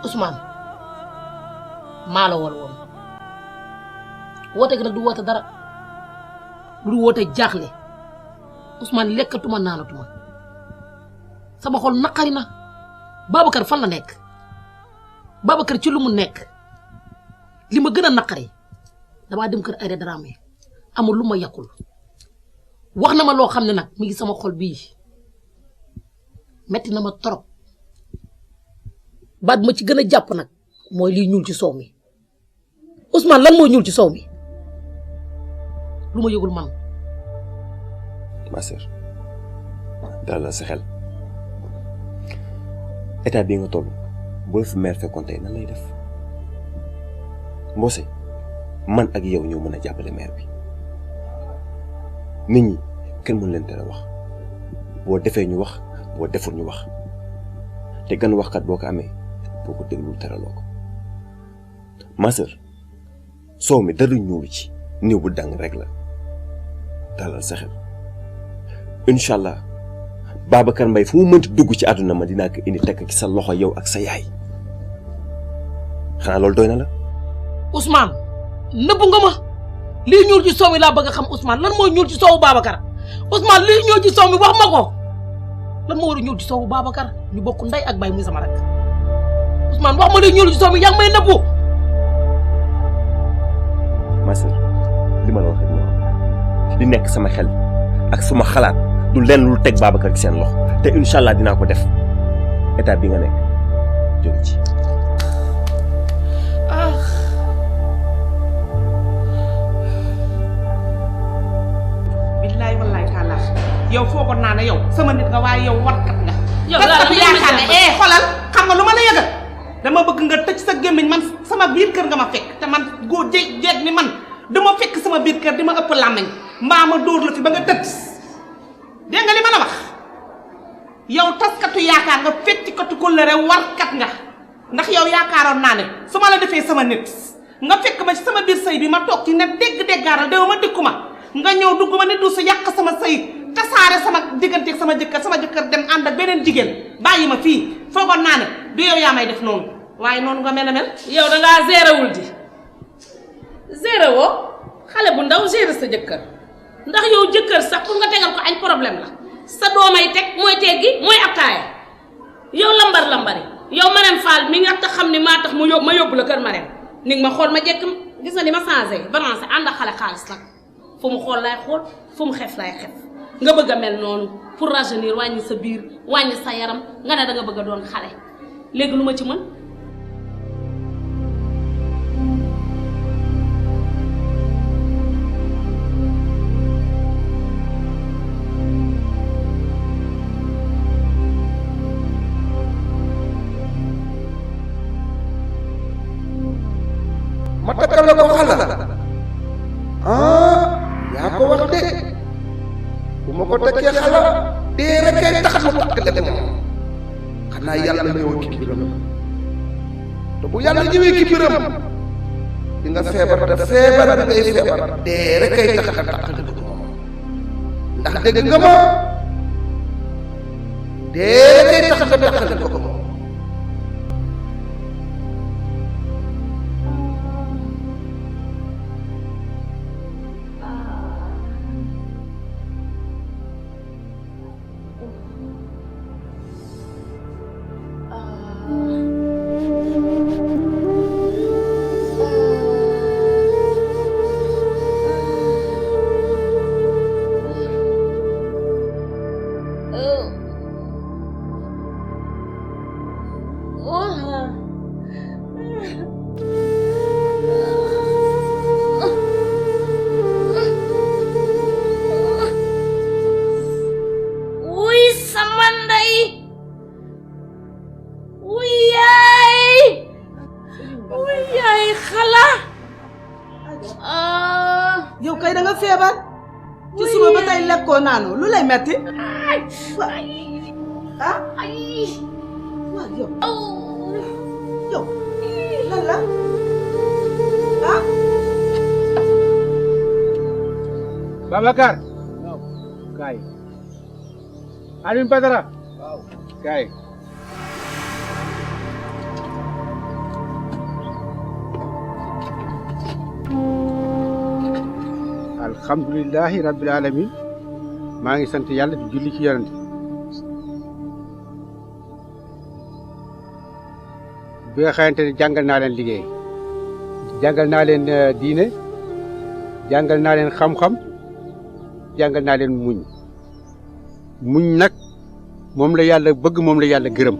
Ousmane maa la woon woote gi nag du woote dara du woote jaaxle Ousmane lekkatuma naanatuma sama xol naqari na Babacar fan la nekk Babacar ci lu mu nekk li ma gën a naqari damaa dem kër Aïda Dramé amul lu ma yàqul wax na ma loo xam ne nag mi ngi sama xol bii metti na ma trop baat ma ci gën a jàpp nag mooy liy ñuul ci soow mi Ousmane lan moo ñuul ci soow mi lu ma yëgul man. ma sœur dalal sa xel état bii nga toll bu la fi mère fekkoon tey nan lay def Mbose man ak yow ñoo mën a jàppale mère bi nit ñi kenn mën leen tere wax boo defee ñu wax boo deful ñu wax te gan waxkat boo ko amee boo ko déglul teraloo ko ma sœur soow mi dara ñuulu ci néew bu dang rek la dalal sa xel incha allah Babacar Mbaye fu mu mënti dugg ci àdduna ma dinaa ko indi tekk ci sa loxo yow ak sa yaay xanaa loolu doy na la. Ousmane nëbbu nga ma lii ñuul ci soow mi laa bëgg a xam Ousmane lan moo ñuul ci soowu Babacar Ousmane lii ñuul ci soow mi wax ma ko lan moo war a ñuul ci soowu Babacar ñu bokk ndey ak baay muy sama rek Ousmane wax ma lii ñuul ci soow mi yaa ngi may nëbbu. ma sœur li ma la wax rek moo am li nekk sama xel ak suma xalaat du lenn lu teg Babacar ci seen loxo te incha allah dinaa ko def état bi nga nekk jóge ci. billaay wallaay taala yow foogoon naa ne yow sama nit nga waaye yow warkat nga. yow parce que yaakaar ne xoolal xam nga lu ma la yëgal dama bëgg nga tëj sa gémmiñ man sama biir kër nga ma fekk te man góor jeeg ni man dama fekk sama biir kër di ma ëpp làmmiñ mbaa ma dóor la fi ba nga tëdd dégg nga li ma la wax yow taskatu yaakaar nga feccikatu kóllëre warkat nga ndax yow yaakaaroon naa ne su ma la defee sama nit nga fekk ma ci sama biir sëy bi ma toog ci ne dégg-déggaaral déw ma dikku ma nga ñëw dugg ma ne du su yàq sama sëy tasaare sama digganteeg sama jëkkër dem ànd ak beneen jigéen bàyyi ma fii foogoon naa ne du yow yaa may def noonu waaye noonu nga mel a mel. yow da ngaa géréwul di géré woo xale bu ndaw géré sa jëkkër ndax yow jëkkër sax pour nga tegal ko añ problème la sa doomay teg mooy teggi mooy attaaya yow lambar lambari yow Marème Fall mi nga tax xam ni maa tax ma yóbbu la kër Marème ni nga ma xool ma jekk gis nga ni ma changé balancé ànd ak xale xaalis nag fu mu xool laay xool fu mu xef laay xef nga bëgg a mel noonu pour rajeunir wàññi sa biir wàññi sa yaram nga ne da nga bëgg a doon xale léegi lu ma ci mën. ma takkal la ko xala yaa ko wax de bu ma ko takkee xala dee rek kay tax ma takkale moom xanaa yàlla ñëw ki biram te bu yàlla ñëwee ki biram di nga feebar te feebar bi ngay feebar dee rek kay tax nga takkale ko moom ndax dégg nga ma dee rek kay tax nga takkale ko moom yow kay da nga feebar ci suba ba tey lekkoo naanoo lu lay metti ah waaw yow lan la ah Babacar kaay Alioune Badara kaay alhamdulillahi rabbil alamin maa ngi sant yàlla di julli ci yonent bi nga xamante ne jàngal naa leen liggéey jàngal naa leen diine jàngal naa leen xam-xam jàngal naa leen muñ nag moom la yàlla bëgg moom la yàlla gërëm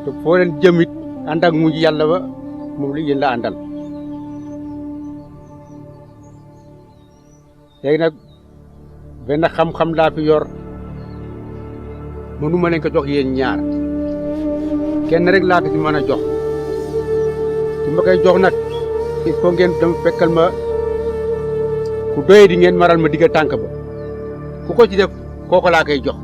te foo leen jëmit ànd ak muñ yàlla ba moom la yéen la àndal léegi nag benn xam-xam laa fi yor mënuma leen ko jox yéen ñaar kenn rek laa ko ci mën a jox su ma koy jox nag il faut ngeen dem fekkal ma ku doye di ngeen maral ma digga tànk ba ku ko ci def kooku laa koy jox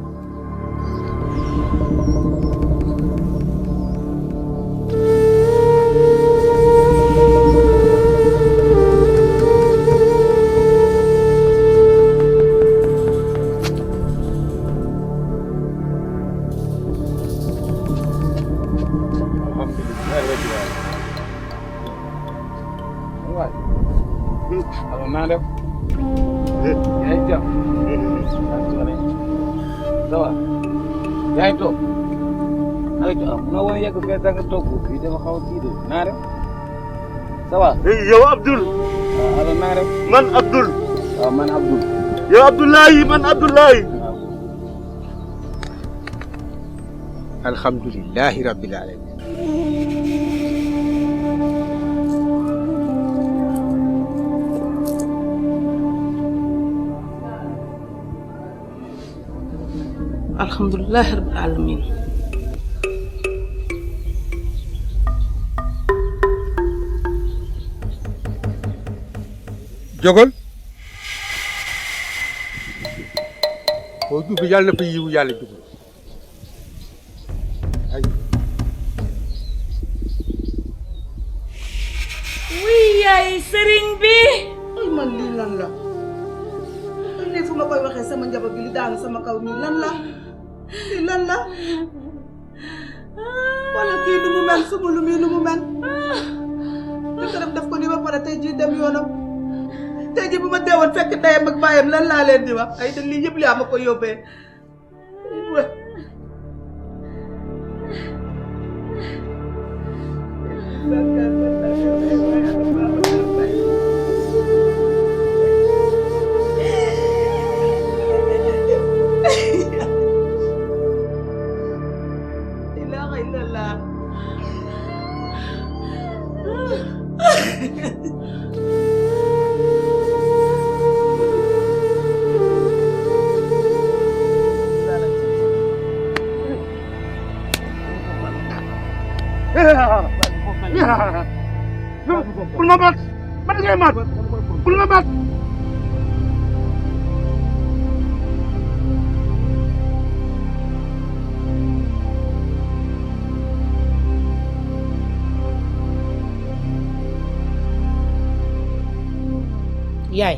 alors naa def yaa ngi jàpp ça va yaa ngi toog nga woon yegg fee da nga toog fii dafa xaw a kii de naa def ça va yow Abdoul alors naa def man Abdoul waaw man Abdoul yow Abdoulaye man Abdoulaye alhamdulillahi rabbil alamin alhamdulilah rabbil alamin jógal boo jub yàlla na fa yiwu yàlla jubal wuy yaay sëriñ bi ay man lii lan la ay lii fu ma koy waxee sama njaboot bi li daanu sama kaw nii lan la lii lan la wala kii nu mu mel suma lu mii nu mu mel jëkkëram def ko ni ba pare tey jii dem yoonam tey ji bu ma deewoon fekk ndeyam ak baayam lan laa leen di wax ay da lii yëpp li ama ko yóbbee ilaha illallah bul ma baat man ngay maat bul ma baat yaay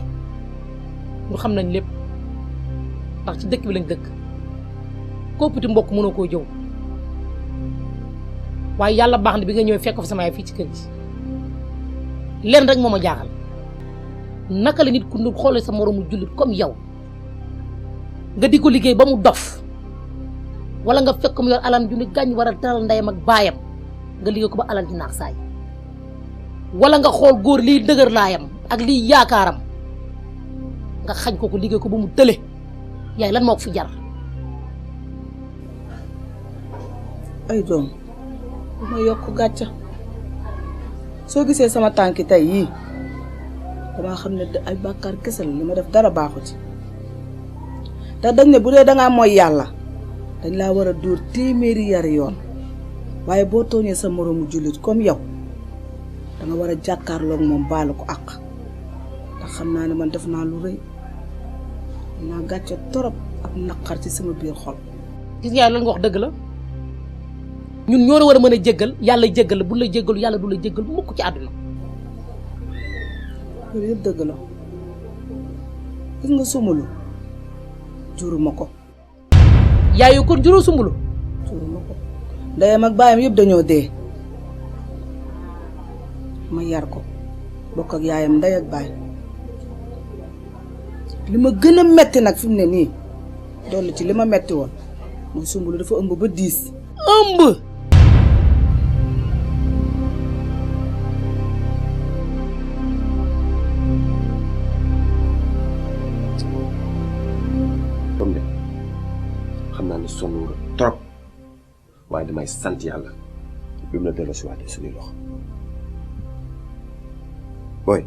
ñu xam nañ lépp ndax ci dëkk bi lañ dëkk koppiti mbokk mënoo koo jëw waaye yàlla baax na bi nga ñëwee fekk fa sama yaay fii ci kër gi leen rek moo ma jaaxal naka la nit ku ñu xoolee sa moroomu jullit comme yow nga di ko liggéey ba mu dof wala nga fekk mu yor alal ju ni gàññ war a teral ndeyam ak baayam nga liggéey ko ba alal di naax saay wala nga xool góor liy dëgër laayam ak liy yaakaaram nga xañ ko liggéey ko ba mu tële yaay lan moo ko fi jar. ay doom bu ma yokk gàcca soo gisee sama tànki tey yii damaa xam ne ay bàkkaar kese la li ma def dara baaxu ci te dañ ne bu dee dangaa mooy yàlla dañ laa war a dóor téeméeri yari yoon waaye boo tooñee sa moroomu jullit comme yow danga war a jàkkaarloog moom baalu ko àq ndax xam naa ne man def naa lu rëy naa gàcce torop ak naqar ci sama biir xol. gis nga lan nga wax dëgg la ñun ñoo war a mën a jéggal yàlla jéggal la bu la jéggalu yàlla du la jéggal mukk ci àdduna. loolu yëpp dëgg la gis nga Soumboulou juruma ko. yaayu kon juróo Soumboulou. juruma ko ndeyam ak baayam yëpp dañoo dee ma yar ko bokk ak yaayam ndey ak baay li ma gën a metti nag fi mu ne nii dolli ci li ma metti woon mooy Soumboulou dafa ëmb ba 10. ëmb. xam naa ne sonn nga trop waaye damay sant yàlla bi mu la delloo si waatee suñuy loxo booy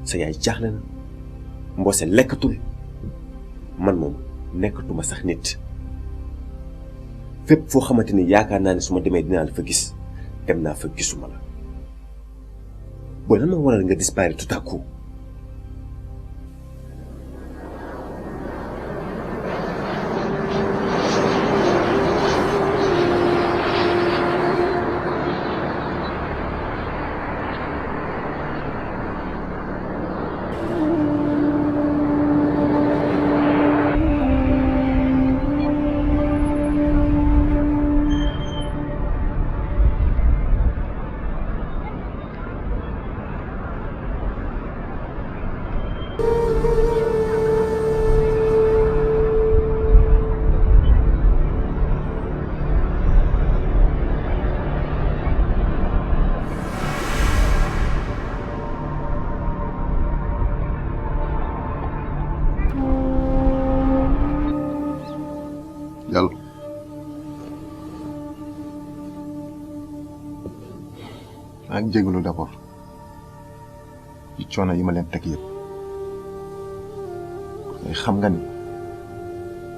sa yaay jaaxle na mboose lekkatul man moom nekkatuma sax nit fépp foo xamante ni yaakaar naa ne su ma demee dinaa la fa gis dem naa fa gisuma la booy lan moo waral nga disparaître tout à coup. yàlla maa ngi jégalu d'abord ci coono yi ma leen teg yëpp xam nga ni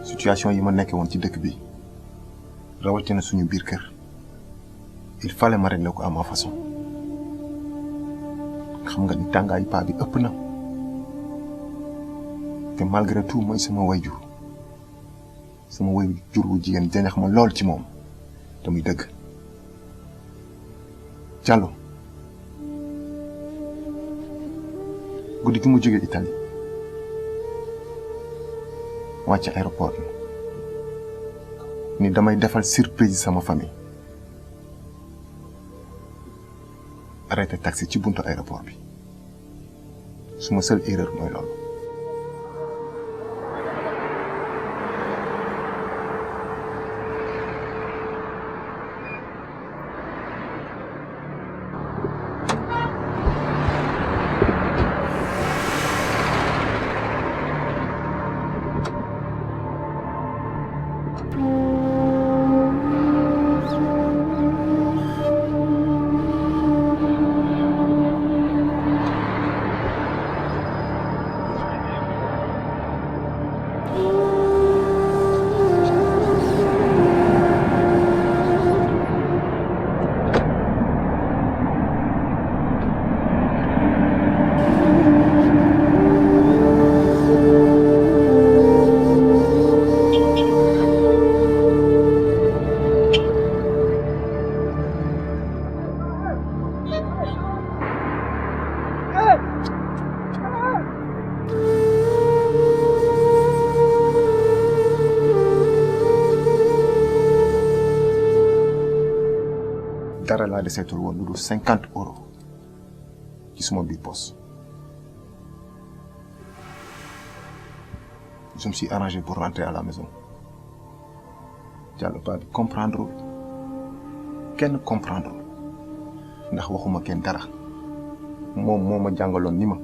situation yi ma nekkee woon ci dëkk bi rawatina suñu biir kër il fallait ma régler ko à ma façon xam nga ni tàngaayu paa bi ëpp na te malgré tout mooy sama wayjur wu jigéen jañax ma lool ci moom te muy dëgg Diallo guddi gi mu jógee Italie wàcc aéroport ni damay defal surprise sama famille arrêté taxi ci buntu aéroport bi suma seule erreur mooy loolu. dara laa deseetul woon lu dul 50 euros ci suma biir poste. Je me suis arrangé pour rentrer à la maison. Diallo pas bi comprendre kenn comprendre ndax waxuma kenn dara moom moo ma jàngaloon ni ma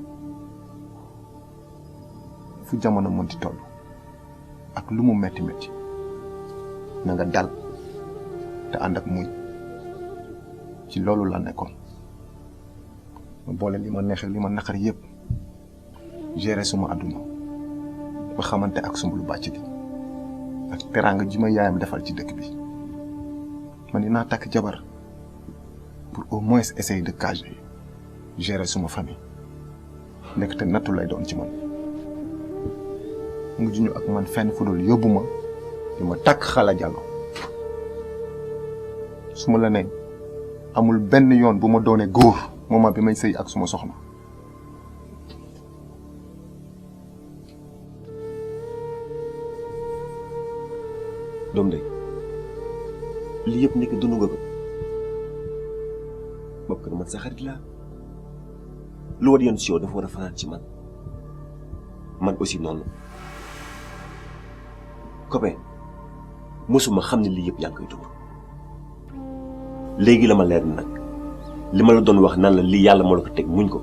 fu jamono mënti toll ak lu mu metti metti na nga dal te ànd ak muy ci loolu la nekkoon ma boole li ma neexee li ma naqar yépp gérer suma àdduna ba xamante ak Soumboulou Bathily ak teraanga ji ma yaayam defal ci dëkk bi man dinaa takk jabar pour au moins essayer de caser gérer suma famille nekk te nattu lay doon ci man mu juñu ak man fenn fu dul yóbbu ma di ma takk Xala Diallo su ma la ne amul benn yoon bu ma doonee góor moment bi may sëy ak suma soxna doom day lii yëpp nekk dund nga ko bopp ko man sa xarit laa lu war yoon si yow dafa war a fanaan ci man aussi noonu copain mosuma xam ne lii yëpp yaa ngi koy dund léegi la ma leer nag li ma la doon wax naan la lii yàlla moo la ko teg muñ ko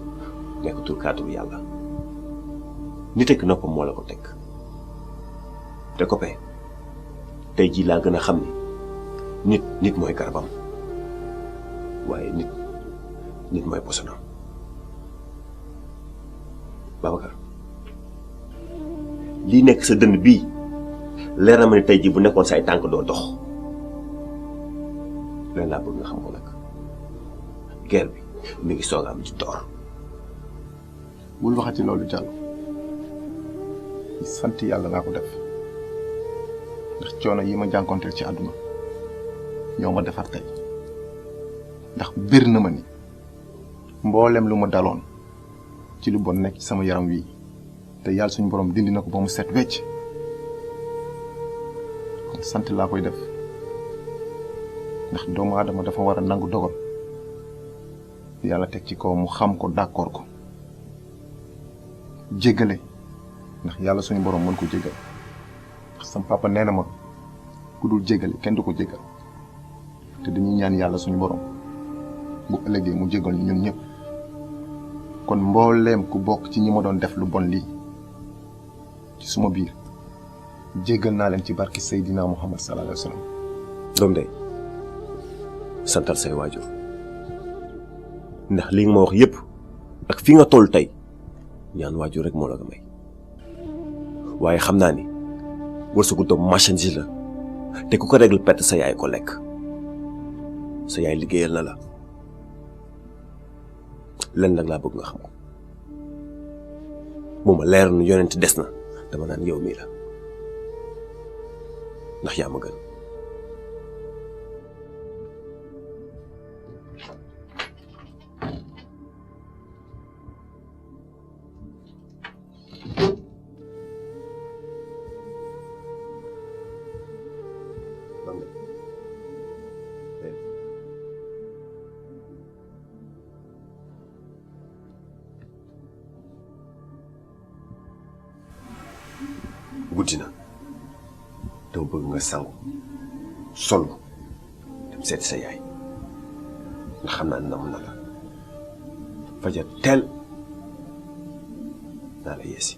nekk tur kaaturu yàlla nit ak noppam moo la ko teg te copain tey jii laa gën a xam ni nit mooy garabam waaye nit mooy posonam Babacar lii nekk sa dënn bii leer na ma ne tey jii bu nekkoon say tànk doo dox leen laa bëgg nga xam ko nag guerre bi mi ngi soog am ci door bul waxati loolu Diallo sant yàlla laa ko def ndax coono yi ma jànkonteel ci àdduna ñoo ma defar tey ndax bir na ma ni mboolem lu ma daloon ci lu bon nekk ci sama yaram wi te yàlla suñu borom dindi na ko ba mu set wecc kon sant laa koy def ndax doomu aadama dafa war a nangu dogal yàlla teg ci kaw mu xam ko d'accord ko jéggale ndax yàlla suñu borom mën ko jéggal ndax sama papa nee na ma ku dul jéggale kenn du ko jéggal te dañuy ñaan yàlla suñu borom bu ëllëgee mu jéggal ñu ñun ñëpp kon mbooleem ku bokk ci ñi ma doon def lu bon lii ci suma biir jéggal naa leen ci barki Seydina Muhammad sallallahu alayhi wa sallam. doom day santal say waajur ndax li nga ma wax yépp ak fi nga toll tey ñaan waajur rek moo la ko may waaye xam naa ni wërsëgu doom marchandise la te ku ko régl perte sa yaay ko lekk sa yaay liggéeyal na la len nag laa bëgg nga xam ko bu ma leer nu yonent des na dama naan yow mii la ndax yaa ma gën guddi na dama bëgg nga sangu solu dem seet sa yaay nga xam naa nam na la fajar teel naa la yeesi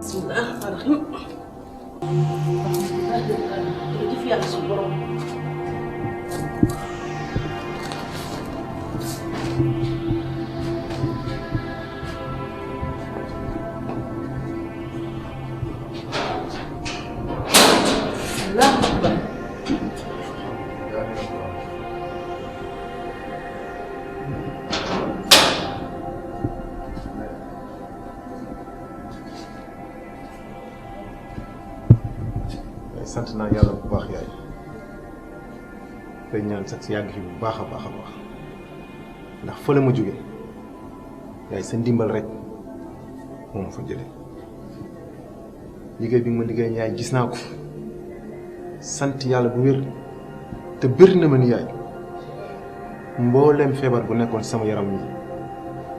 Bismillahirrahmanirrahim. Jërëjëf yàlla suñu borom. Allahu akbar. sant naa yàlla bu baax yaay tey ñaan sax si yàgg fi bu baax a baax ndax fële ma jóge yaay sa ndimbal rek moo ma fa jële liggéey bi nga ma liggéey yaay gis naa ko sant yàlla bu wér te bëri na ma ni yaay mbooleem feebar bu nekkoon sama yaram yi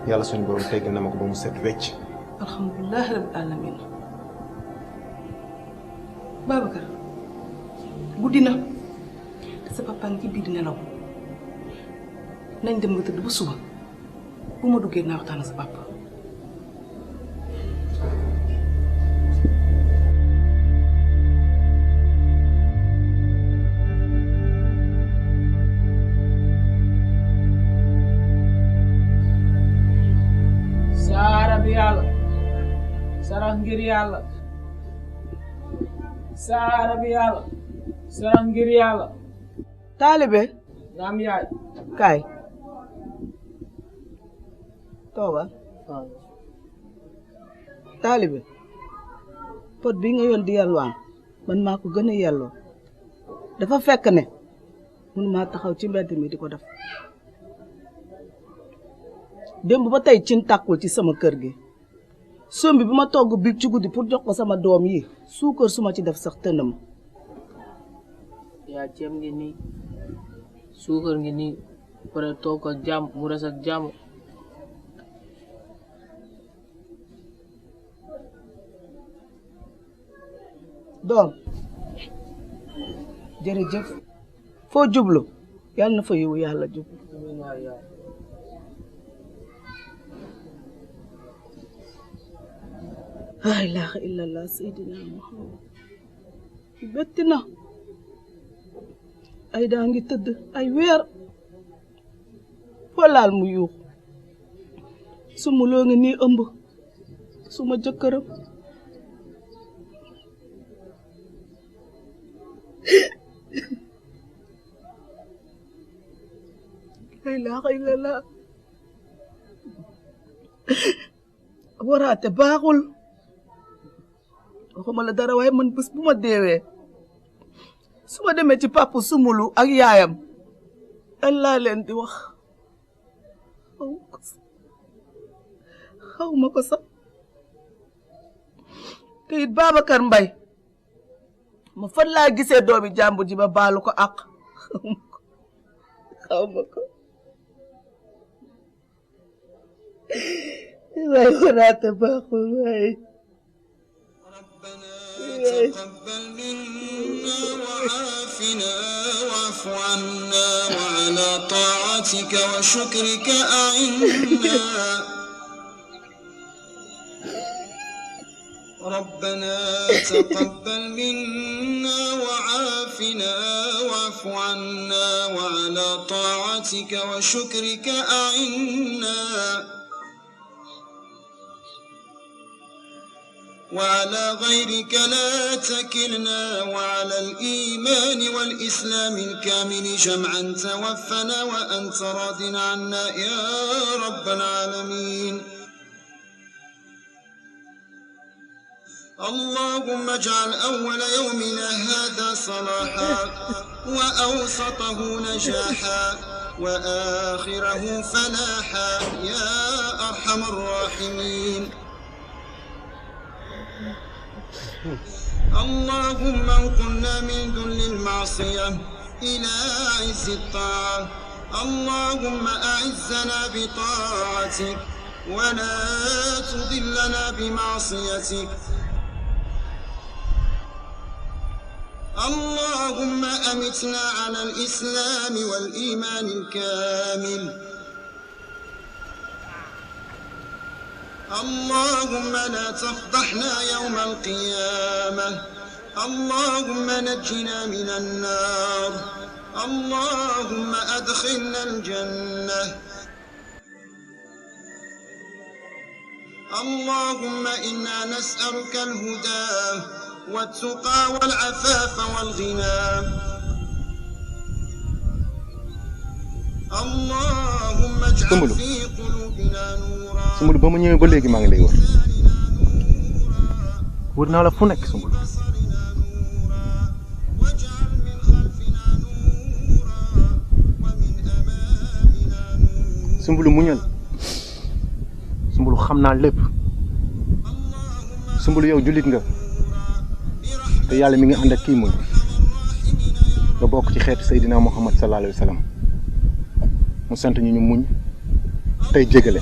yàlla suñu borom tegg na ma ko ba mu set wecc. alhamdulilah rabbil alamin. Babacar guddi na te sa papa ngi ci biir di nelaw nañ dem nga tëdd ba suba bu ma duggee naa waxtaan sa papa. saara bi yàlla sarax ngir yàlla saara bi yàlla sarax ngir yàlla taalibe naam yaay kaay toogal taalibe pot bi nga yoon di yalwaan man maa ko gën a yelloo dafa fekk ne mun maa taxaw ci mbedd mi di ko def démb ba tey cin tàkkul ci sama kër gi sombi bi ma togg biig ci guddi pour jox ko sama doom yi suukar su ma ci def sax tënd ma yaa ceeb ngi nii suukar ngi nii pare toog ak jàmm mu res ak jàmm doom jërëjëf foo jublu yàlla na fa yiwu yàlla jublu la ilaha illallah seydina muhammad betti na ay daa ngi tëdd ay weer foo laal mu yuux suma loo ngi nii ëmb suma jëkkëram la ilaha illallah waraate baaxul waxuma la dara waaye man bés bu ma deewee su ma demee ci papa Sumulu ak yaayam lan laa leen di wax xaw ma ko sax te it Babacar Mbaye ma fan laa gisee doomi jàmbur ji ba baalu ko ak xaw ma ko waaye waraate baaxul waaye تقبل منا وعافنا واعف عنا وعلى طاعتك وشكرك أعنا ربنا تقبل منا وعافنا واعف عنا وعلى طاعتك وشكرك أعنا وعلى غيرك لا تكلنا وعلى الإيمان والإسلام الكامل جمعا توفنا وأنت راض عنا يا رب العالمين اللهم اجعل أول يومنا هذا صلاحا وأوسطه نجاحا وآخره فلاحا يا أرحم الراحمين اللهم انقلنا من ذل المعصية إلى عز الطاعة. اللهم أعزنا بطاعتك ولا تذلنا بمعصيتك. اللهم أمتنا على الإسلام والإيمان الكامل. اللهم لا تفضحنا يوم القيامة. اللهم نجنا من النار. اللهم أدخلنا الجنة. اللهم إنا نسألك الهدى والتقى والعفاف والغنى. اللهم اجعل في قلوبنا نورا. Soumboulou ba ma ñëwee ba léegi maa ngi lay wër naa la fu nekk Soumboulou. Soumboulou muñal. Soumboulou xam naa lépp. Soumboulou yow jullit nga te yàlla mi nga ànd ak kii muñ nga bokk ci xeetu Seydina Muhammad sallallahu alayhi wa sallam mu sant ñu ñu muñ tey jégale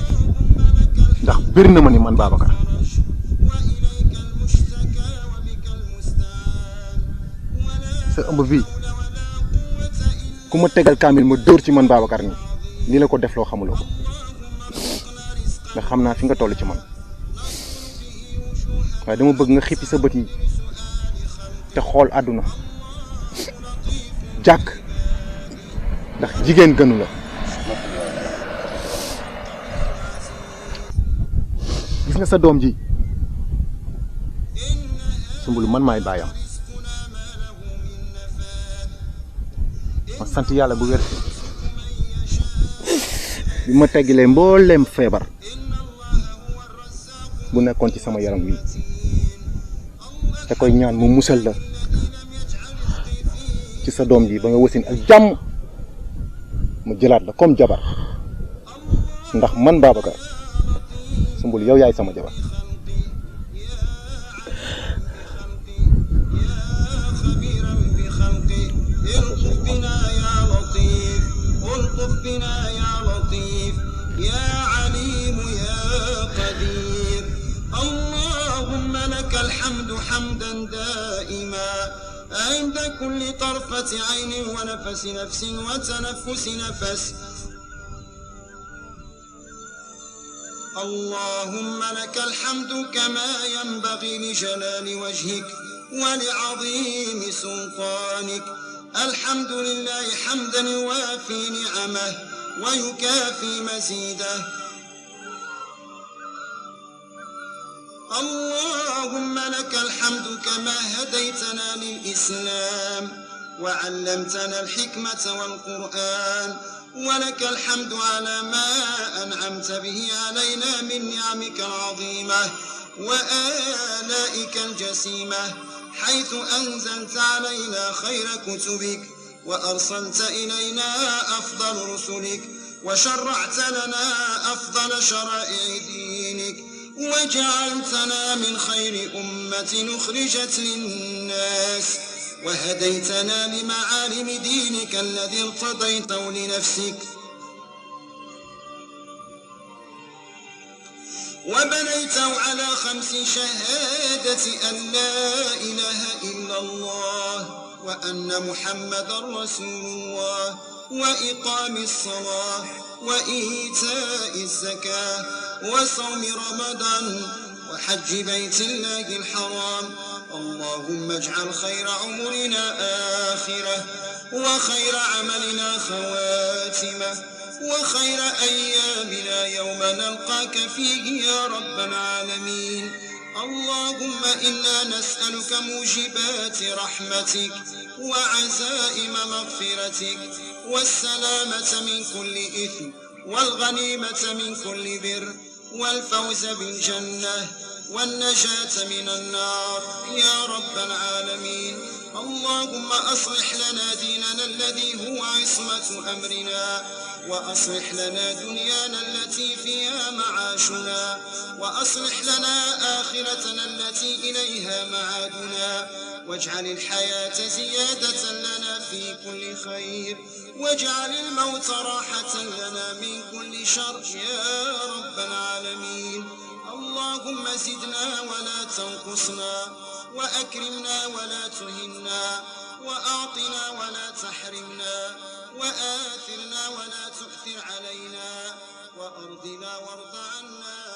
ndax bir na ma ni man Babacar sa ëmb bii ku ma tegal kaamil ma dóor ci man Babacar ni li la ko def loo xamuloo ko ndax xam naa fi nga toll ci man waaye dama bëgg nga xippi sa bët yi te xool àdduna jàkk ndax jigéen gënu la gis nga sa doom ji Soumboulou man maay baayam ma sant yàlla bu wér bi ma teggilee mbooleem feebar bu nekkoon ci sama yaram wi te koy ñaan mu musal la ci sa doom ji ba nga wasin ak jàmm mu jëlaat la comme jabar ndax man Babacar Soumboulou yow yaay sama jabar الطف بنا يا لطيف يا عليم يا قدير. اللهم لك الحمد حمدا دائما عند كل طرفة عين ونفس نفس وتنفس نفس. اللهم لك الحمد كما ينبغي لجلال وجهك ولعظيم سلطانك. الحمد لله حمدا يوافي نعمه ويكافي مزيده. اللهم لك الحمد كما هديتنا للإسلام وعلمتنا الحكمة والقرآن. ولك الحمد على ما أنعمت به علينا من نعمك العظيمة وآلائك الجسيمة، حيث أنزلت علينا خير كتبك وأرسلت إلينا أفضل رسلك وشرعت لنا أفضل شرائع دينك وجعلتنا من خير أمة أخرجت للناس وهديتنا لمعالم دينك الذي ارتضيته لنفسك وبنيته على 5 شهادة أن لا إله إلا الله وأن محمد رسول الله وإقام الصلاة وإيتاء الزكاة وصوم رمضان وحج بيت الله الحرام. اللهم اجعل خير عمرنا آخرة وخير عملنا خواتمة وخير أيامنا يوم نلقاك فيه يا رب العالمين. اللهم إنا نسألك موجبات رحمتك وعزائم مغفرتك والسلامة من كل إثم والغنيمة من كل بر والفوز بالجنة والنجاة من النار يا رب العالمين. اللهم أصلح لنا ديننا الذي هو عصمة أمرنا وأصلح لنا دنيانا التي فيها معاشنا وأصلح لنا آخرتنا التي إليها معادنا واجعل الحياة زيادة لنا في كل خير واجعل الموت راحة لنا من كل شر يا رب العالمين. اللهم زدنا ولا تنقصنا وأكرمنا ولا تهنا وأعطنا ولا تحرمنا وآثرنا ولا تؤثر علينا وأرضنا وارض عنا